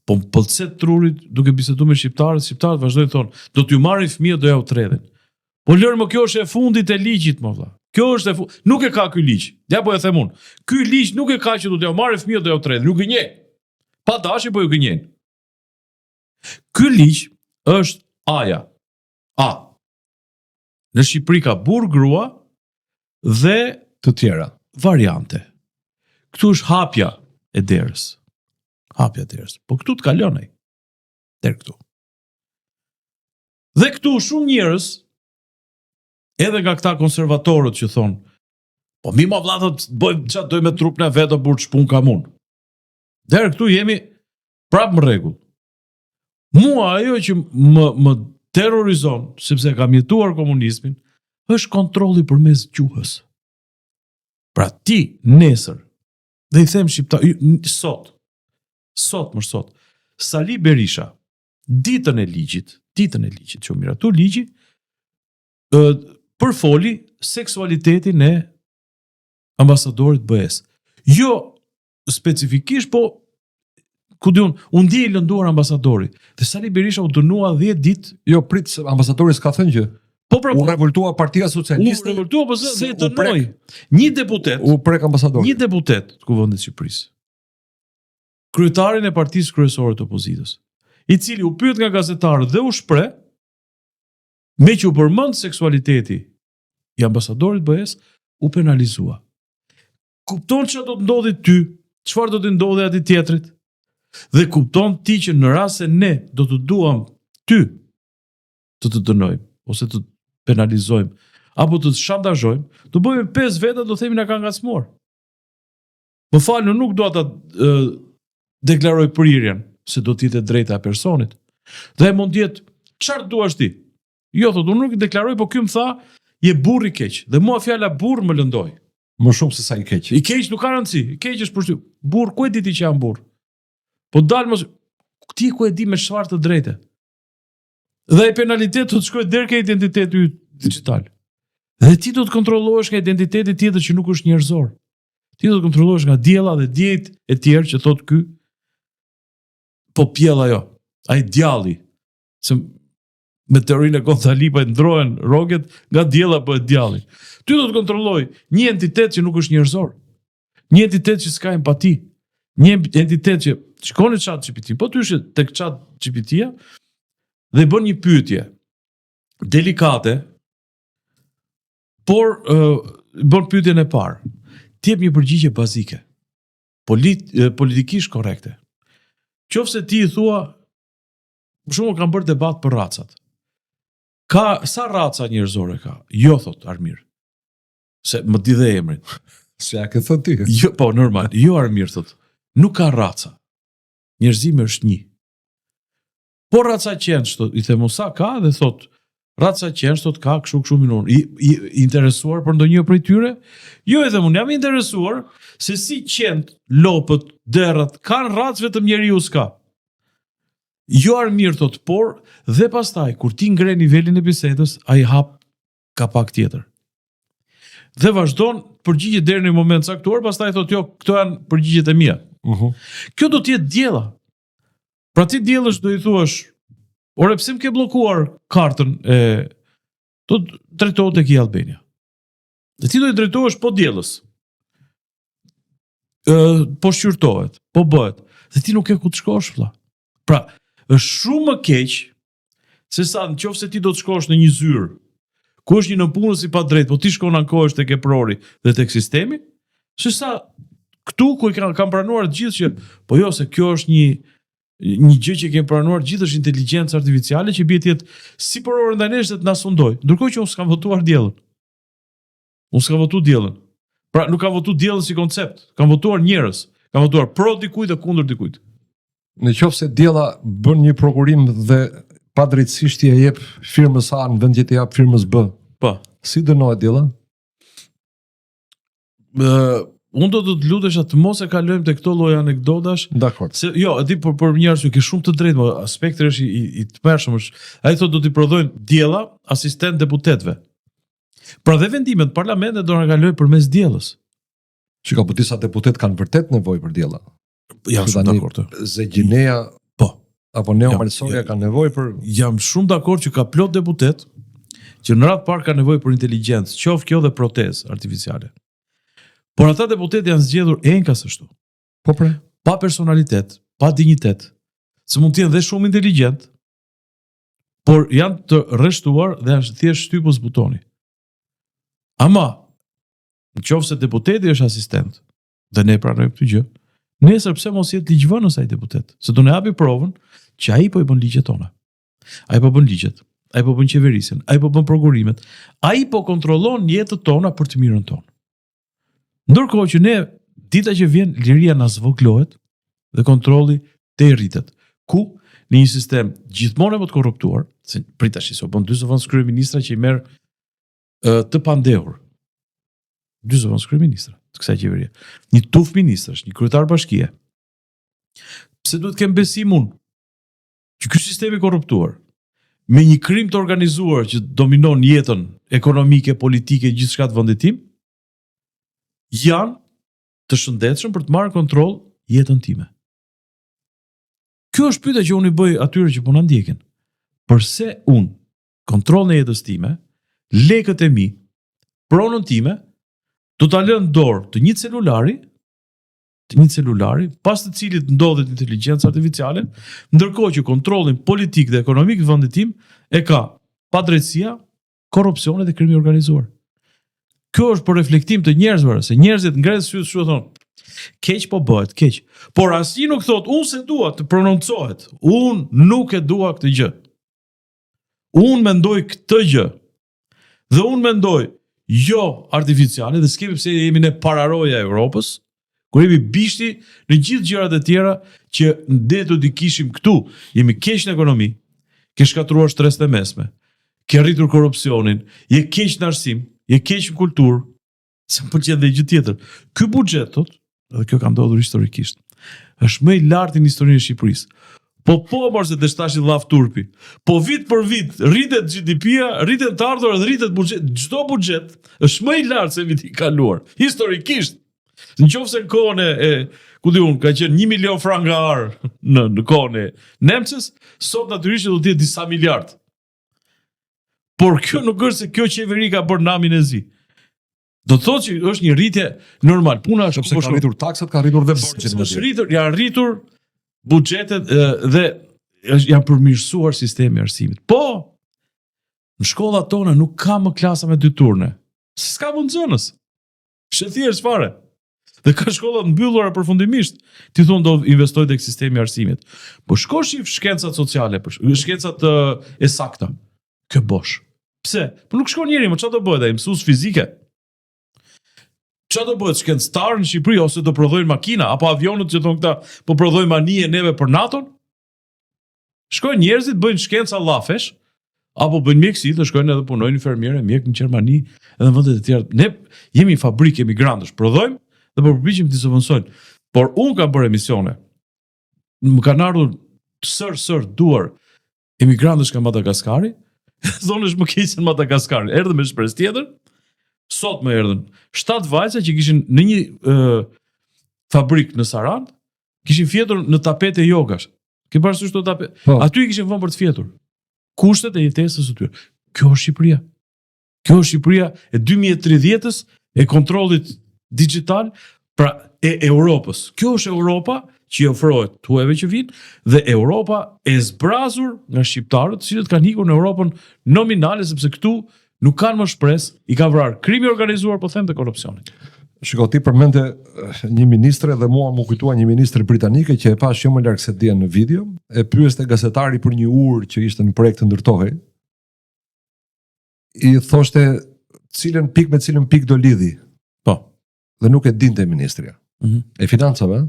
[SPEAKER 2] po më pëlcet trurit duke biseduar me shqiptarët, shqiptarët vazhdojnë thonë, do t'ju marrin fëmijët, do ja u tredhin. Po lërë më kjo është e fundit e ligjit, më vlla. Kjo është e fu... Nuk e ka ky ligj. Ja po e them unë. Ky ligj nuk e ka që do t'ja marrin fëmijët do ja u tredhin. Nuk gënjej. Pa dashje po ju gënjejnë. Ky ligj është A-ja. A. Në Shqipëri ka burr, grua dhe
[SPEAKER 1] Të tjera.
[SPEAKER 2] variante. Këtu është hapja e derës. Hapja e derës. Po këtu të kalon ai. Deri këtu. Dhe këtu shumë njerëz edhe nga këta konservatorët që thonë, po mi ma vlla thot, bëjmë çfarë dojmë me trupin e vet, o burr ç'pun kam unë. Deri këtu jemi prapë në rregull. Mua ajo që më më terrorizon, sepse kam jetuar komunizmin, është kontrolli përmes gjuhës. Pra ti nesër, dhe i them shqiptar, ju- n- sot, sot më sot, Sali Berisha, ditën e ligjit, ditën e ligjit që u miratu ligji, ë përfoli seksualitetin e ambasadorit BE-s. Jo specifikisht, po ku di unë, u ndje i lënduar ambasadori. Dhe Sali Berisha u dënua 10 ditë.
[SPEAKER 1] Jo, prit, se ambasadori s'ka thënë gjë.
[SPEAKER 2] Po pra,
[SPEAKER 1] U revoltua Partia
[SPEAKER 2] u
[SPEAKER 1] Socialiste,
[SPEAKER 2] revoltua po se
[SPEAKER 1] se
[SPEAKER 2] dhe
[SPEAKER 1] u
[SPEAKER 2] dënoi. Një deputet,
[SPEAKER 1] u prek ambasadori.
[SPEAKER 2] një deputet të Kuvendit të Shqipërisë, kryetarin e partisë kryesore të opozitës, i cili u pyet nga gazetarët dhe u shpreh, me që u përmend seksualiteti i ambasadorit BE-s, u penalizua. Kupton çfarë do të ndodhi ty, çfarë do të ndodhi atij tjetrit? Dhe kupton ti që në rast se ne do të duam ty të të dënojmë ose të penalizojmë apo të të shantazhojmë, do bëjmë pesë veta do themi na ka ngacmuar. Më fal, unë nuk dua ta ë, deklaroj prirjen, se do të jetë e drejta e personit. Dhe mund të jetë çfarë duash ti? Jo, thotë, unë nuk e deklaroj, po ky më tha, je burr i keq. Dhe mua fjala burr më lëndoi.
[SPEAKER 1] Më shumë se sa i keq.
[SPEAKER 2] I keq nuk ka rëndësi, i keq është përshtyp. Burr, ku e di ti që jam burr? Po dal mos ti ku e di me çfarë të drejte? Dhe ai penalitet do të shkojë deri ke identiteti yt digital. Dhe ti do të kontrollohesh nga identiteti tjetër që nuk është njerëzor. Ti do të kontrollohesh nga diella dhe djejt e tjerë që thot ky. Po pjell ajo, ai djalli, se me teorinë e Gonzalipajt ndrohen roget, nga diella bëhet djalli. Ty do të kontrolloj një entitet që nuk është njerëzor. Një entitet që s'ka empati. Një entitet që shkon në chat GPT, po ty është tek chat GPT-ja dhe bën një pyetje delikate, por uh, bën pyetjen e parë. Ti jep një përgjigje bazike, polit, eh, politikisht korrekte. Qofse ti i thua, për shembull kam bërë debat për racat. Ka sa raca njerëzore ka? Jo thot Armir. Se më di dhe emrin.
[SPEAKER 1] Se ja ke thënë ti.
[SPEAKER 2] Jo, po normal, jo Armir thot. Nuk ka raca. Njerëzimi është një. Po raca qenë, i them unë sa ka dhe thot. Raca qensh thotë ka kështu kështu minun. I, i interesuar për ndonjë prej tyre? Jo, i them unë jam i interesuar se si qentë, lopët, derrat kanë racë vetëm njeriu s'ka. Jo Armir thotë, por dhe pastaj kur ti ngre nivelin e bisedës, ai hap kapak tjetër. Dhe vazhdon përgjigjet deri në një moment caktuar, pastaj thotë jo, këto janë përgjigjet e mia.
[SPEAKER 1] Uh mhm. -huh.
[SPEAKER 2] Kjo do të jetë Diella. Pra ti Diellës do i thuash, ore pse më ke bllokuar kartën e do të drejtohet tek e-Albania. Dhe ti do i drejtohesh po Diellës. Ë po shqyrtohet, po bëhet. Dhe ti nuk ke ku të shkosh vlla. Pra, është shumë më keq se sa në qoftë se ti do të shkosh në një zyrë ku është një nëpunës i padrejtë, po ti shkon ankohesh tek eprori dhe tek sistemi, se sa këtu ku i kanë kanë pranuar të gjithë që po jo se kjo është një një gjë që kemi pranuar të gjithë është inteligjencë artificiale që bie të jetë sipërore ndaj nesh dhe të na sundojë. Ndërkohë që unë s'kam votuar Diellën. Unë s'kam votuar Diellën. Pra nuk kam votuar Diellën si koncept, kam votuar njerëz, kam votuar pro dikujt dhe kundër dikujt.
[SPEAKER 1] Në qoftë se Diella bën një prokurim dhe padrejtësisht i e jep firmës A në vend që t'i jap firmës B.
[SPEAKER 2] Po.
[SPEAKER 1] Si dënohet Diella?
[SPEAKER 2] Ë, unë do të të lutesha të mos e kalojmë te këto lloj anekdotash.
[SPEAKER 1] Dakor.
[SPEAKER 2] Se jo, e di për për një arsye ke shumë të drejtë, po spektri është i, i, i tmerrshëm është. Ai thotë do t'i prodhojnë Diella asistent deputetëve. Pra dhe vendimet në parlament do na kalojë përmes Diellës.
[SPEAKER 1] Shiko, po disa deputetë kanë vërtet nevojë për Diella.
[SPEAKER 2] Jam shumë dakord.
[SPEAKER 1] Zegjinea
[SPEAKER 2] po
[SPEAKER 1] apo Neo Malësoria kanë nevojë për
[SPEAKER 2] Jam shumë dakord që ka plot deputet që në radhë parë kanë nevojë për inteligjencë, qoftë kjo dhe protezë artificiale. Por ata deputetë janë zgjedhur enkas ashtu.
[SPEAKER 1] Po pra,
[SPEAKER 2] pa personalitet, pa dinjitet, se mund të jenë dhe shumë inteligjent, por janë të rreshtuar dhe janë thjesht shtypës butoni. Ama, në qoftë se deputeti është asistent, dhe ne pranojmë këtë gjë, nesër pse mos jetë ligjvënës ai deputet, se do na japi provën që ai po i bën ligjet tona. Ai po bën ligjet, ai po bën qeverisjen, ai po bën prokurimet, ai po kontrollon jetët tona për të mirën tonë. Ndërkohë që ne dita që vjen liria na zvogëlohet dhe kontrolli te rritet. Ku në një sistem gjithmonë e më të korruptuar, se prit tash se u bën dy zëvendës kryeministra që i merr të pandehur. Dy zëvendës kryeministra të kësaj qeverie. Një tufë ministrash, një kryetar bashkie. Pse duhet të kem besim unë që ky sistem i korruptuar me një krim të organizuar që dominon jetën ekonomike, politike, gjithçka të vendit tim, janë të shëndetshëm për të marrë kontroll jetën time. Kjo është pyetja që unë i bëj atyre që po na ndjekin. Përse unë kontrollin e jetës time, lekët e mi, pronën time, do ta lë në dorë të një celulari, të një celulari, pas të cilit ndodhet inteligjenca artificiale, ndërkohë që kontrollin politik dhe ekonomik të vendit tim e ka padrejtësia, korrupsioni dhe krimi i organizuar. Kjo është për reflektim të njerëzve, se njerëzit ngrenë sytë kështu thonë, keq po bëhet, keq. Por asnjë nuk thotë, unë s'e dua të prononcohet. Unë nuk e dua këtë gjë. Unë mendoj këtë gjë. Dhe unë mendoj jo artificiale dhe s'kemi pse jemi ne pararoja e Evropës, kur jemi bishti në gjithë gjërat e tjera që ne do t'i kishim këtu. Jemi keq në ekonomi, ke shkatërruar shtresën e mesme, ke rritur korrupsionin, je keq në arsim, je keq në kulturë, Se më pëlqen dhe gjë tjetër. Ky buxhet thot, edhe kjo ka ndodhur historikisht. Është më i larti në historinë e Shqipërisë. Po po mor se desh tash i llaf turpi. Po vit për vit rritet GDP-ja, rriten të ardhurat, rritet buxhet, çdo buxhet është më i lartë se viti i kaluar. Historikisht. Në qoftë se në kohën e, e ku di unë, ka qenë 1 milion franga ar në në kohën e Nemçes, sot natyrisht do të jetë disa miliard. Por kjo nuk është se kjo qeveri ka bërë namin e zi. Do të thotë që është një rritje normal. Puna
[SPEAKER 1] është sepse po ka rritur taksat, ka rritur dhe borxhin.
[SPEAKER 2] Është rritur, janë rritur buxhetet dhe është janë përmirësuar sistemi i arsimit. Po në shkollat tona nuk ka më klasa me dy turne. S'ka më nxënës. Është thjesht fare. Dhe ka shkolla të mbyllura përfundimisht. Ti thon do investoj tek sistemi i arsimit. Po shko shif shkencat sociale, për shkencat e sakta. Kjo bosh. Pse? Po nuk shkon njeri, më çfarë do bëhet ai mësues fizike? Çfarë do bëhet shkencëtar në Shqipëri ose do prodhojnë makina apo avionët që thon këta, po prodhojmë anije neve për NATO-n? Shkojnë njerëzit bëjnë shkenca llafesh. Apo bëjnë mjekësi dhe shkojnë edhe punojnë infermiere, mjek në Gjermani edhe në vende të tjera. Ne jemi fabrikë emigrantësh, prodhojmë dhe po përpiqemi të zëvendësojmë. Por unë kam bërë emisione. Më kanë ardhur sër sër duar emigrantësh nga Madagaskari. Thonë është më keq se në Madagaskar. Erdhën me shpresë tjetër. Sot më erdhën shtatë vajza që kishin në një ë fabrikë në Sarandë, kishin fjetur në tapete jogash. Ke parasysh këto tapete?
[SPEAKER 1] Po.
[SPEAKER 2] Aty i kishin vënë për të fjetur. Kushtet e jetesës së tyre. Kjo është Shqipëria. Kjo është Shqipëria e 2030-ës e kontrollit digital, pra e Europës. Kjo është Europa që i ofrohet të huajve që vinë dhe Europa e zbrazur nga shqiptarët, të cilët kanë ikur në Europën nominale sepse këtu nuk kanë më shpresë, i ka vrarë krimi i organizuar, po them dhe korrupsioni.
[SPEAKER 1] Shiko, ti përmende eh, një ministre dhe mua m'u kujtua një ministre britanike që e pash jo më larg se dje në video, e pyeste gazetari për një urë që ishte në projekt të ndërtohej. I thoshte cilën pikë me cilën pikë do lidhi.
[SPEAKER 2] Po.
[SPEAKER 1] Dhe nuk e dinte ministrja.
[SPEAKER 2] Mm -hmm.
[SPEAKER 1] E financave, ë?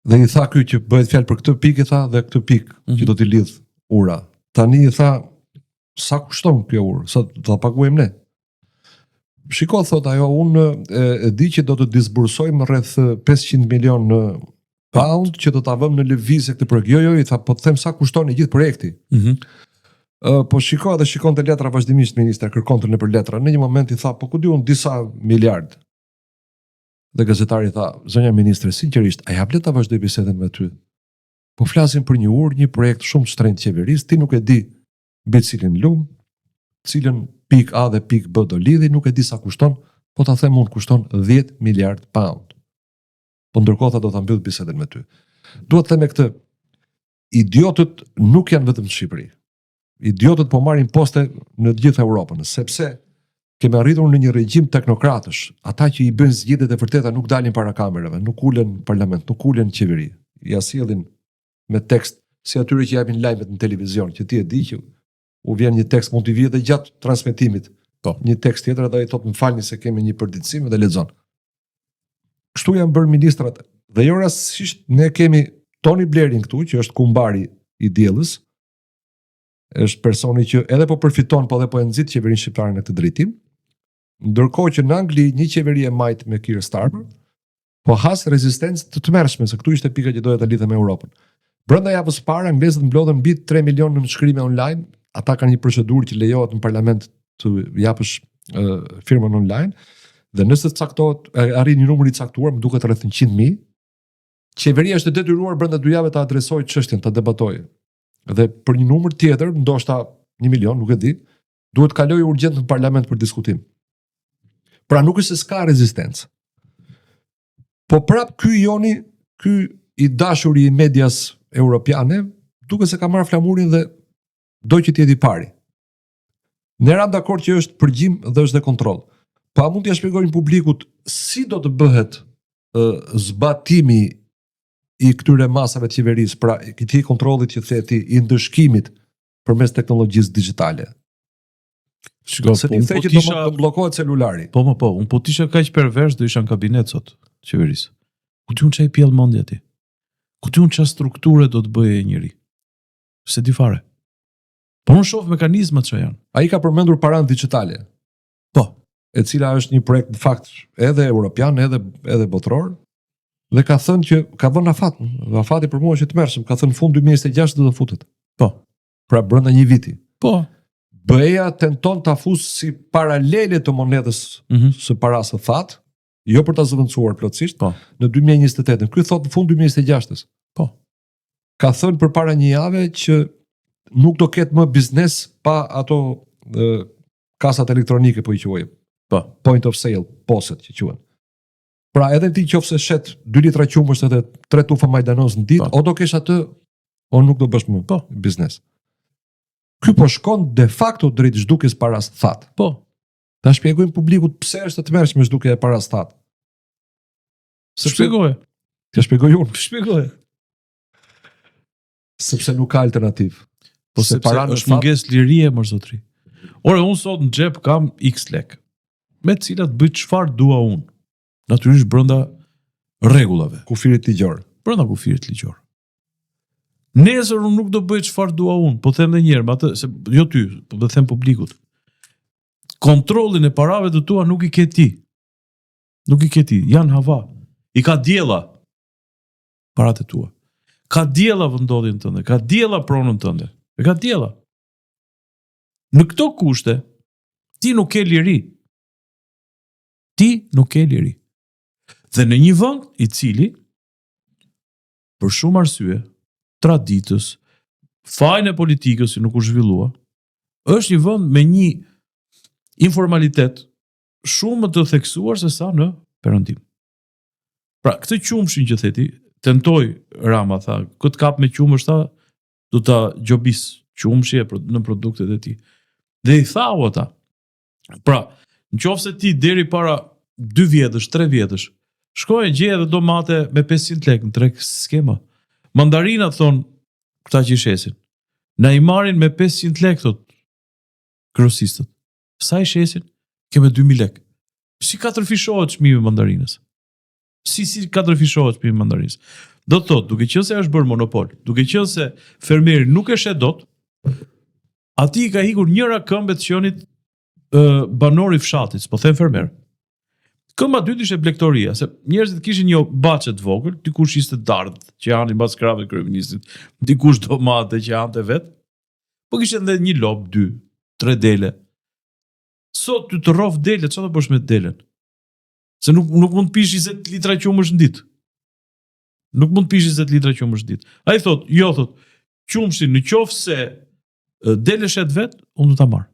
[SPEAKER 1] Dhe i tha ky që bëhet fjalë për këtë pikë i tha dhe këtë pikë mm -hmm. që do t'i lidh ura. Tani i tha sa kushton kjo urë, sa do ta paguajmë ne? Shiko, thot ajo, unë e, e di që do të disbursojmë rreth 500 milion në pound që do ta vëmë në lëvizje këtë projekt. Jo, jo, i tha, po të them sa kushton i gjithë projekti.
[SPEAKER 2] Mm -hmm.
[SPEAKER 1] Uh, po shiko edhe shikonte letra vazhdimisht ministra, kërkonte nëpër letra. Në një moment i tha, po ku di unë disa miliard. Dhe gazetari tha, zonja ministre, sinqerisht, a ja vlen ta vazhdoj bisedën me ty? Po flasim për një urë, një projekt shumë të shtrenjtë qeverisë, ti nuk e di mbi cilin lum, cilën pikë A dhe pikë B do lidhi, nuk e di sa kushton, po ta them unë kushton 10 miliard pound. Po ndërkohë tha do ta mbyll bisedën me ty. Dua të them me këtë, idiotët nuk janë vetëm në Shqipëri. Idiotët po marrin poste në të gjithë Europën, sepse kemi arritur në një regjim teknokratësh. Ata që i bëjnë zgjidhjet e vërteta nuk dalin para kamerave, nuk ulen në parlament, nuk ulen në qeveri. Ja sjellin me tekst si atyre që japin lajmet në televizion, që ti e di që u vjen një tekst mund t'i vijë edhe gjatë transmetimit.
[SPEAKER 2] Po.
[SPEAKER 1] Një tekst tjetër edhe ai thotë më falni se kemi një përditësim dhe lexon. Kështu janë bërë ministrat dhe jo rastësisht ne kemi Tony Blairin këtu që është kumbari i diellës, është personi që edhe po përfiton, po edhe po e nxit qeverinë shqiptare në këtë drejtim. Ndërkohë që në Angli një qeveri e majtë me Keir Starmer po has rezistencë të tmerrshme, se këtu ishte pika që doja ta lidhja me Europën. Brenda javës së parë anglezët mblodhën mbi 3 milion nënshkrime online. Ata kanë një procedurë që lejohet në parlament të japësh uh, firmën online dhe nëse caktohet arrin një numër i caktuar, më duket rreth 100.000, qeveria është e detyruar brenda dy javëve ta adresojë çështjen, ta debatojë. Dhe për një numër tjetër, ndoshta 1 milion, nuk e di, duhet të kalojë urgjent në parlament për diskutim. Pra nuk është se s'ka rezistencë. Po prap ky Joni, ky i dashuri i medias europiane, duket se ka marrë flamurin dhe do që të jetë i pari. Ne ramë dakord që është përgjim dhe është dhe kontroll. Po a mund t'ia shpjegojmë publikut si do të bëhet zbatimi i këtyre masave të qeverisë, pra i këtij kontrollit që the ti, i ndëshkimit përmes teknologjisë digjitale.
[SPEAKER 2] Shiko,
[SPEAKER 1] Se
[SPEAKER 2] po,
[SPEAKER 1] ti
[SPEAKER 2] unë
[SPEAKER 1] the
[SPEAKER 2] po
[SPEAKER 1] që do
[SPEAKER 2] t'isha
[SPEAKER 1] të bllokohet celulari.
[SPEAKER 2] Po, po, po, unë po t'isha kaq pervers do isha në kabinet sot, qeverisë. Ku di unë ça i pjell mendja ti? Ku di unë ça strukture do të bëjë njeri? S'e di fare. Po unë shoh mekanizmat që janë.
[SPEAKER 1] Ai ka përmendur paranë digjitale.
[SPEAKER 2] Po.
[SPEAKER 1] E cila është një projekt në fakt edhe europian, edhe edhe botëror. Dhe ka thënë që ka vënë afat, dhe afati për mua është i tmerrshëm, ka thënë fund 2026 do të futet.
[SPEAKER 2] Po.
[SPEAKER 1] Pra brenda një viti.
[SPEAKER 2] Po.
[SPEAKER 1] BE-ja tenton ta fusë si paralele të monedhës
[SPEAKER 2] Mm -hmm.
[SPEAKER 1] së parasë së thatë, jo për ta zëvendësuar plotësisht,
[SPEAKER 2] Po.
[SPEAKER 1] në 2028-ën. Ky thotë në fund 2026-ës.
[SPEAKER 2] Po.
[SPEAKER 1] Ka thënë përpara një jave që nuk do ketë më biznes pa ato e, kasat elektronike po i quajmë.
[SPEAKER 2] Po.
[SPEAKER 1] Point of sale, POS-et që quhen. Pra edhe ti qofse shet 2 litra qumësht edhe 3 tufa majdanoz në ditë,
[SPEAKER 2] Po.
[SPEAKER 1] o do kesh atë, o nuk do bësh më
[SPEAKER 2] Po.
[SPEAKER 1] biznes. Ky po shkon de facto drejt zhdukjes parasë thatë.
[SPEAKER 2] Po.
[SPEAKER 1] Ta shpjegojmë publikut pse është e tmerrshme zhdukja e parasë thatë. Sepse
[SPEAKER 2] Shpjegoje.
[SPEAKER 1] T'ia shpjegoj unë,
[SPEAKER 2] Shpjegoje.
[SPEAKER 1] sepse nuk ka alternativë.
[SPEAKER 2] Po
[SPEAKER 1] Se
[SPEAKER 2] sepse
[SPEAKER 1] para në
[SPEAKER 2] është
[SPEAKER 1] fat-
[SPEAKER 2] mungesë lirie mor zotri. Ore unë sot në xhep kam X lek, me të cilat bëj çfarë dua unë. Natyrisht brenda rregullave,
[SPEAKER 1] Kufirit ligjor.
[SPEAKER 2] brenda kufirit ligjor. Nesër unë nuk do bëj çfarë dua unë, po them edhe një herë, me atë se jo ty, po do them publikut. Kontrollin e parave të tua nuk i ke ti. Nuk i ke ti, janë hava. I ka djella paratë e tua. Ka djella vendndodhjen tënde, ka djella pronën tënde. E ka djella. Në këto kushte, ti nuk ke liri. Ti nuk ke liri. Dhe në një vend i cili për shumë arsye, traditës, fajin e politikës që nuk u zhvillua, është një vend me një informalitet shumë më të theksuar se sa në perëndim. Pra, këtë qumshin që the ti, tentoi Rama, tha, kë të kap me qumësht, tha, do ta gjobis qumshi e në produktet e tij. Dhe i thau ata. Pra, në qoftë se ti deri para 2 vjetësh, 3 vjetësh, shkoje gjeje edhe domate me 500 lekë në treg s'ke më. Mandarinat thonë këta që i shesin. Na i marrin me 500 lekë thot grosistët. Sa i shesin? Ke me 2000 lekë. Si katërfishohet çmimi i mandarinës? Si si katërfishohet çmimi i mandarinës? Do të thotë, duke qenë se është bërë monopol, duke qenë se fermeri nuk e shet dot, atij i ka ikur njëra këmbë e të qenit banor i fshatit, s'po them fermer. Këmba e dytë ishte blegtoria, se njerëzit kishin një bahçe të vogël, dikush ishte dardhë që hanin mbas krahëve të kryeministrit, dikush domate që hante vet. Po kishte edhe një lopë, dy, tre dele. Sot ty të rroft dele, çfarë do bësh me delen? Se nuk nuk mund të pish 20 litra qumësht në ditë. Nuk mund të pish 20 litra qumësht në ditë. Ai thot, jo thot, qumështin në qoftë se del e shet vet, unë do ta marr.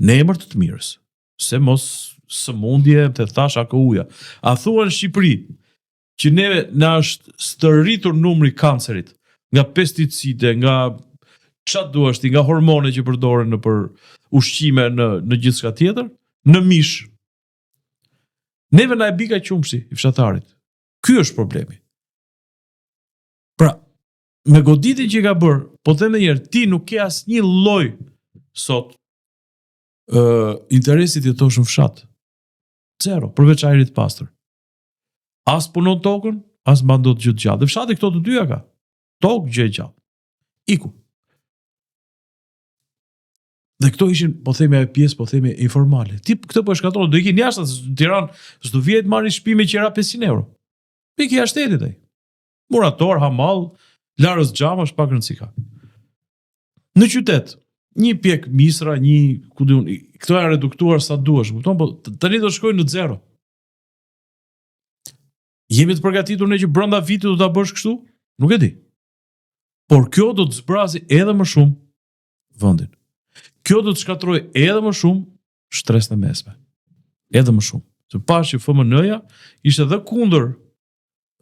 [SPEAKER 2] Në emër të të mirës, se mos sëmundje të thash AKU-ja. A thua në Shqipëri që neve na është stërritur numri i kancerit nga pesticide, nga ça duash ti, nga hormone që përdoren nëpër ushqime në në gjithçka tjetër, në mish. Neve na e bika qumështi i fshatarit. Ky është problemi. Pra, me goditjen që i ka bërë, po them edhe një herë, ti nuk ke asnjë lloj sot ë uh, interesi të jetosh në fshat. Zero, përveç ajrit të pastër. As punon tokën, as mban dot gjë të gjallë. Dhe fshati këto të dyja ka. Tokë gjë e gjallë. Iku. Dhe këto ishin, po themi ajo pjesë, po themi informale. Ti këtë po e shkatërron, do ikin jashtë në Tiranë, s'do vijë të marrë shtëpi me qira 500 euro. Iki jashtë shtetit ai. Murator, hamall, larës xhamash, pak rëndësi ka. Në qytet, një pjek misra, një, ku di unë, këto janë reduktuar sa duash, kupton, po tani do shkojnë në zero. Jemi të përgatitur ne që brenda vitit do ta bësh kështu? Nuk e di. Por kjo do të zbrazi edhe më shumë vendin. Kjo do të shkatërrojë edhe më shumë shtresën e mesme. Edhe më shumë. Se pashë që FMN-ja ishte dhe kundër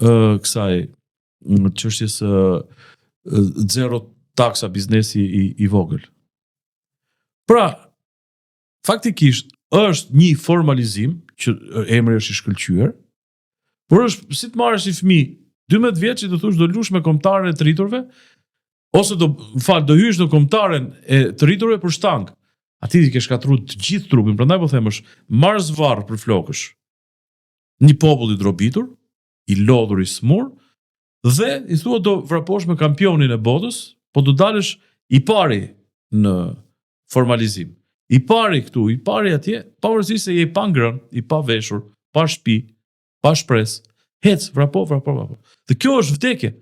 [SPEAKER 2] ë kësaj në çështjes së zero taksa biznesi i, i vogël. Pra, faktikisht është një formalizim që emri është i shkëlqyer, por është si të marrësh një fëmijë 12 vjeç që të thosh do lush me kombëtaren e të rriturve ose do më fal do hysh në kombëtaren e të rriturve për shtangë. Atij i ke shkatërruar të gjithë trupin, prandaj po them është marr zvarr për flokësh. Një popull i drobitur, i lodhur, i smur, dhe i thua do vraposh me kampionin e botës, po do dalësh i pari në formalizim. I pari këtu, i pari atje, pavarësisht se je i pangrënë, i paveshur, pa shtëpi, pa shpresë. Hec, vrapo, vrapo, vrapo. Dhe kjo është vdekje,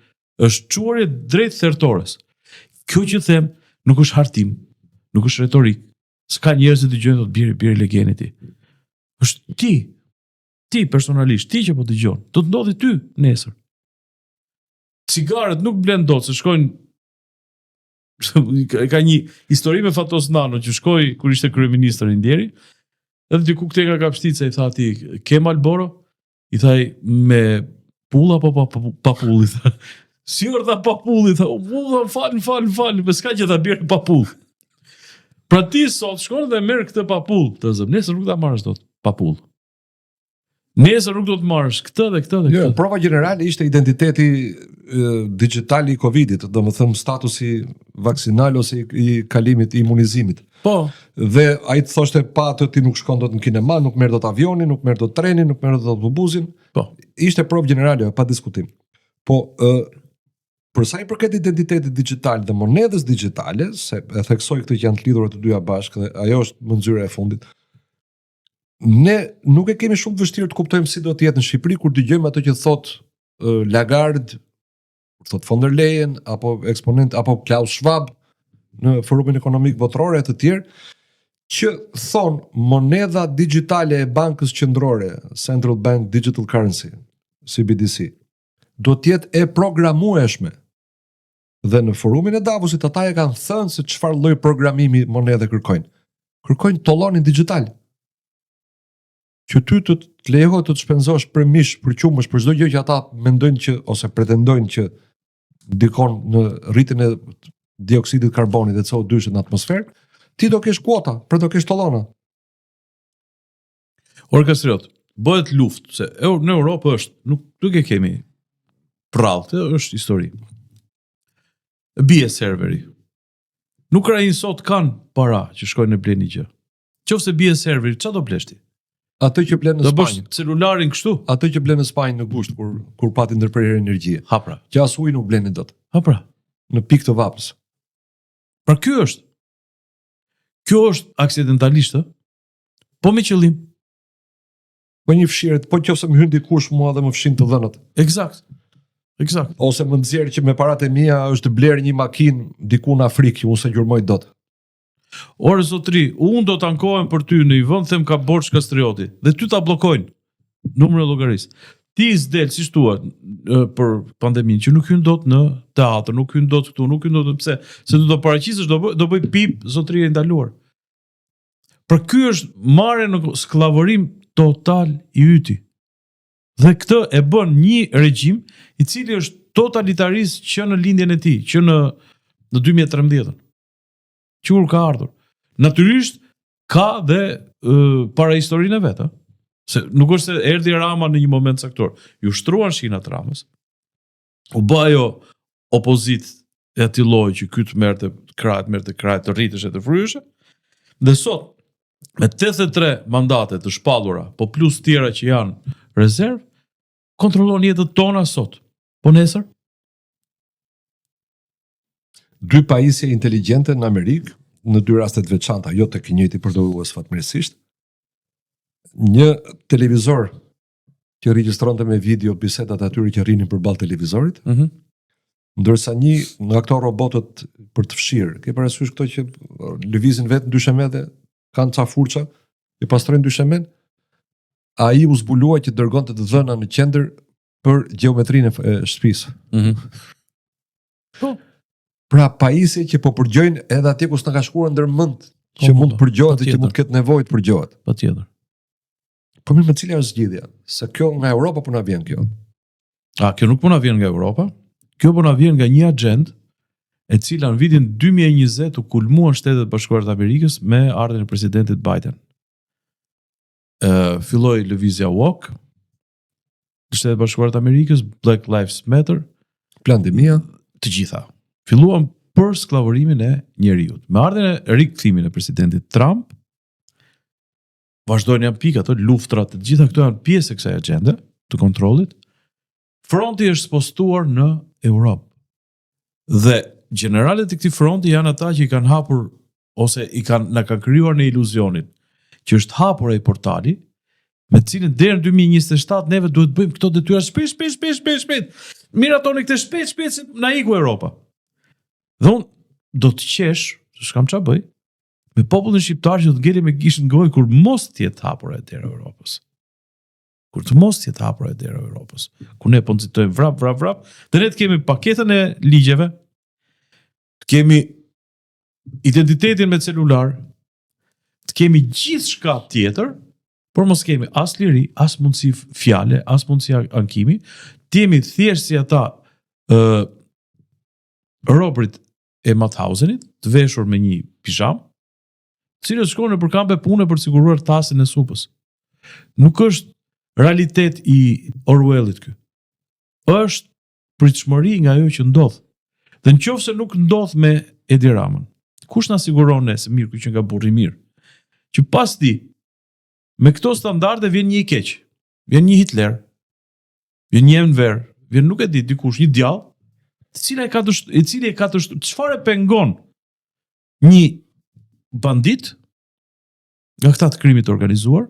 [SPEAKER 2] është çuarje drejt thertores. Kjo që them nuk është hartim, nuk është retorik. S'ka njerëz që dëgjojnë thotë bjeri, bjeri legenit ti. Është ti, ti personalisht, ti që po dëgjon, do të ndodhi ty nesër. Cigaret nuk blen dot se shkojnë ka një histori me Fatos Nano që shkoi kur ishte kryeministër i ndjeri, edhe diku këtej nga Kapshtica i tha atij, ke Marlboro? I tha ai, me pull apo pa, pa, pa pull? I tha. Si or tha pa pull, i tha, u tha, fal, fal, fal, me s'ka që ta bjerë pa pull. Pra ti sot shkon dhe merr këtë pa pull, të zëm, nesër nuk ta marrësh dot pa pull. Nesër nuk do të marrësh këtë dhe këtë dhe jo, këtë.
[SPEAKER 1] Jo, prova gjenerale ishte identiteti digital i Covidit, domethënë statusi vaksinal ose i, i kalimit i imunizimit.
[SPEAKER 2] Po.
[SPEAKER 1] Dhe ai të thoshte pa atë ti nuk shkon dot në kinema, nuk merr dot avionin, nuk merr dot trenin, nuk merr dot autobusin.
[SPEAKER 2] Po.
[SPEAKER 1] Ishte provë gjenerale, pa diskutim. Po, ë. Për sa i përket identitetit dixhital dhe monedhës dixhitale, se e theksoj këtë që janë të lidhura të dyja bashkë dhe ajo është mënxyra e fundit. Ne nuk e kemi shumë të vështirë të kuptojmë si do të jetë në Shqipëri kur dëgjojmë ato që thotë uh, Lagarde, kur thotë von der Leyen apo eksponent apo Klaus Schwab në Forumin Ekonomik Botëror e të tjerë që thonë monedha dixhitale e bankës qendrore, Central Bank Digital Currency, CBDC, do të jetë e programueshme. Dhe në forumin e Davosit ata e kanë thënë se çfarë lloj programimi monedhe kërkojnë. Kërkojnë tollonin dixhital. Që ty të të lejohet të të shpenzosh për mish, për qumësh, për çdo gjë që ata mendojnë që ose pretendojnë që ndikon në rritjen e dioksidit karbonit dhe CO2-shit në atmosferë, ti do kesh kuota, pra do kesh tollona.
[SPEAKER 2] Ore Kastriot, bëhet luftë, se në Europë është, nuk, nuk e kemi prallë, këtë është histori. Bie serveri. Në Ukrainë sot kanë para që shkojnë e blejnë një gjë. Qoftë se bie serveri, ça do blesh ti?
[SPEAKER 1] Atë që blen në
[SPEAKER 2] Spanjë. Do bësh celularin kështu?
[SPEAKER 1] Atë që blen në Spanjë në gusht kur kur pati ndërprerje energjie.
[SPEAKER 2] Ha pra.
[SPEAKER 1] Që as ujë nuk blenin dot.
[SPEAKER 2] Ha pra.
[SPEAKER 1] Në pikë të vapës.
[SPEAKER 2] Pra ky është. Kjo është aksidentalisht, ë? Po me qëllim.
[SPEAKER 1] Po një fshirje, po qoftë se më hyn dikush mua dhe më fshin të dhënat.
[SPEAKER 2] Eksakt. Eksakt.
[SPEAKER 1] Ose më nxjerr që me paratë e mia është blerë një makinë diku në Afrikë që unë s'e gjurmoj dot.
[SPEAKER 2] Ore zotri, unë do të ankohem për ty në një vend, them ka borxh Kastrioti dhe ty ta bllokojnë numrin e llogarisë. Ti s'del siç thua për pandeminë që nuk hyn dot në teatr, nuk hyn dot këtu, nuk hyn dot pse? Se do të paraqitesh, do bëj, do bëj pip zotri e ndaluar. Pra ky është marrë në skllavërim total i yti. Dhe këtë e bën një regjim i cili është totalitarist që në lindjen e tij, që në në 2013-ën. Që kur ka ardhur. Natyrisht ka dhe parahistorinë e vet, ë. Se nuk është se erdhi Rama në një moment caktuar. Ju shtruan shinat Ramës. U bë ajo opozitë e atij lloji që ky të merrte krahët, merrte krahët, të rriteshe të fryheshe. Dhe sot me 83 mandate të shpallura, po plus tjera që janë rezervë, kontrollon jetët tona sot. Po nesër?
[SPEAKER 1] Dy pajisje inteligjente në Amerikë, në dy raste të veçanta, jo tek i njëjti përdorues fatmirësisht. Një televizor që regjistronte me video bisedat e atyre që rrinin përballë televizorit. Mm -hmm. Ndërsa një nga këto robotët për të fshirë, ke parasysh këto që lëvizin vetë në dysheme dhe kanë ca furça, i pastrojnë dyshemen, ai u zbulua që dërgonte të dhëna në qendër për gjeometrinë e shtëpisë. Mm -hmm. Po. Pra pajisje që po përgjojnë edhe atje ku s'na ka shkuar ndër mend, po, që po, mund të po. përgjohet dhe që mund të ketë nevojë të përgjohet.
[SPEAKER 2] Patjetër.
[SPEAKER 1] Po mirë, me cila është zgjidhja? Se kjo nga Europa po na vjen
[SPEAKER 2] kjo. A, kjo nuk po na vjen nga Europa. Kjo po na vjen nga një agjendë e cila në vitin 2020 u kulmua në Shtetet e Bashkuara të Amerikës me ardhjen e presidentit Biden. Ë filloi lëvizja Woke në Shtetet e Bashkuara të Amerikës, Black Lives Matter,
[SPEAKER 1] pandemia,
[SPEAKER 2] të gjitha. Filluan për skllavërimin e njeriut. Me ardhjen e rikthimin e presidentit Trump, vazhdojnë janë pikat, luftrat, të gjitha këto janë pjesë e kësaj agjende të kontrollit. Fronti është spostuar në Europë. Dhe gjeneralët e këtij fronti janë ata që i kanë hapur ose i kanë na kanë krijuar në iluzionin që është hapur ai portali me të cilin deri në 2027 neve duhet të bëjmë këto detyra shpejt shpejt shpejt shpejt shpejt. Miratoni këtë shpejt shpejt se na iku Europa. Dhe unë do të qesh, s'kam ç'a bëj, me popullin shqiptar që do të ngeli me gisht në gojë kur mos të jetë hapur e dera e Europës. Kur të mos të jetë hapur e dera e Europës. Kur ne po nxitojmë vrap vrap vrap, dhe ne të kemi paketën e ligjeve, të kemi identitetin me celular, të kemi gjithçka tjetër, por mos kemi as liri, as mundësi fjale, as mundësi ankimi, të jemi thjesht si ata ë uh, robërit e Mauthausenit, të veshur me një pizham, të cilët shkojnë nëpër kampe pune për të siguruar tasin e supës. Nuk është realitet i Orwellit ky. Është pritshmëri nga ajo që ndodh. Dhe në qoftë se nuk ndodh me Edi Ramën, kush na siguron ne se mirë ky qenka burrë i mirë, që pas tij me këto standarde vjen një i keq, vjen një Hitler, Vjen një Enver, vjen nuk e di dikush, një djall. Cila e ka të i cili e ka të çfarë e pengon një bandit nga këta të krimit të organizuar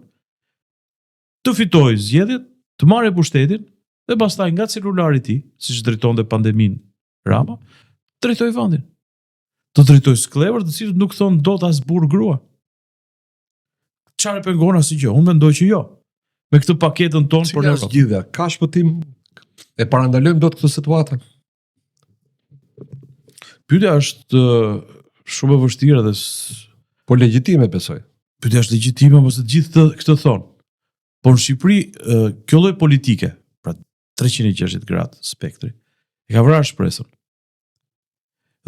[SPEAKER 2] të fitojë zgjedhjet, të marrë pushtetin dhe pastaj nga celulari i tij, siç drejtonte pandeminë Rama, drejtojë vendin. Të drejtojë skllevër të cilët nuk thonë dot as burrë grua. Çfarë e pengon asgjë? Unë mendoj që jo. Me këtë paketën tonë
[SPEAKER 1] për Europë. Zgjidhja, ka shpëtim e parandalojmë dot këtë situatë?
[SPEAKER 2] Pyetja është shumë e vështirë dhe
[SPEAKER 1] po legjitime besoj.
[SPEAKER 2] Pyetja është legjitime, mos të gjithë këtë, këtë thonë. Por në Shqipëri kjo lloj politike, pra 360 gradë spektri, e ka vrarë shpresën.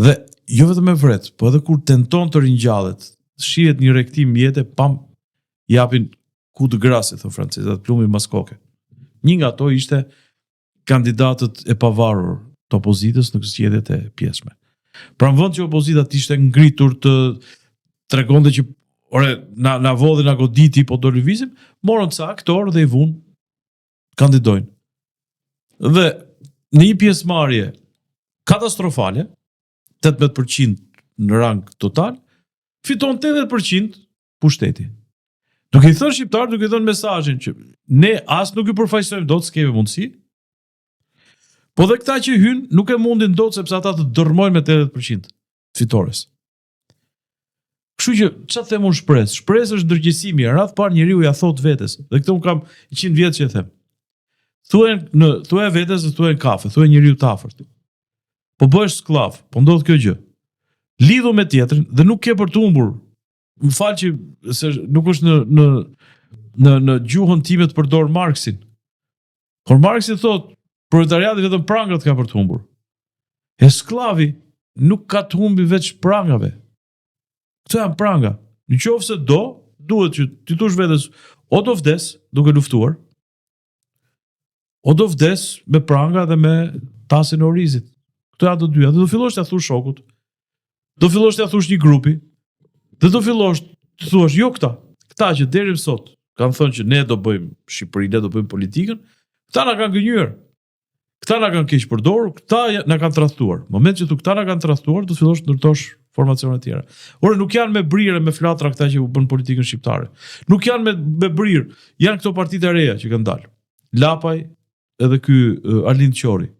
[SPEAKER 2] Dhe jo vetëm e vret, po edhe kur tenton të ringjallet, shihet një rikthim jete, pam, japin coup de grâce, thonë francezët, atë plumbi mas koke. Një nga ato ishte kandidatët e pavarur të opozitës në zgjedhjet e pjesshme. Pra në vend që opozita të ishte ngritur të tregonte që ore na na vodhi na goditi po do lëvizim, morën ca aktorë dhe i vunë kandidojnë. Dhe në një pjesëmarrje katastrofale, 18% në rang total, fiton 80% pushteti. Duke i thënë shqiptarët, duke i dhënë mesazhin që ne as nuk ju përfaqësojmë dot, s'kemi mundësi. Po dhe këta që hynë nuk e mundin dot sepse ata të dërrmojnë me 80% fitores. Kështu që çfarë them unë shpresë? Shpresë është ndërgjegjësimi, radhë parë njeriu ja thot vetes. Dhe këtë unë kam 100 vjet që e them. Thuaj në thuaj vetes dhe thuaj në kafe, thuaj njeriu të afërt. Po bëhesh skllav, po ndodh kjo gjë. Lidhu me tjetrin dhe nuk ke për të humbur. Më fal që se nuk është në në në në gjuhën time të përdor Marksin. Por Marksi thot, proletariati vetëm prangat ka për të humbur. E skllavi nuk ka të humbi veç prangave. Këto janë pranga. Në qoftë se do, duhet që t'i thush vetes, o do vdes duke luftuar, o do vdes me pranga dhe me tasin e orizit. Këto janë të dyja. Dhe do fillosh t'ia thush shokut. Do fillosh t'ia thush një grupi. Dhe do fillosh të thuash jo këta. Këta që deri më sot kanë thënë që ne do bëjmë Shqipërinë, ne do bëjmë politikën, këta na kanë gënjyer. Këta na kanë keqpërdorur, këta na kanë tradhtuar. Në moment që thu këta na kanë tradhtuar, do të fillosh të ndërtosh formacione të tjera. Ore nuk janë me brirë me flatra këta që u bën politikën shqiptare. Nuk janë me me brirë, janë këto partitë e reja që kanë dalë. Lapaj edhe ky Arlind Qori.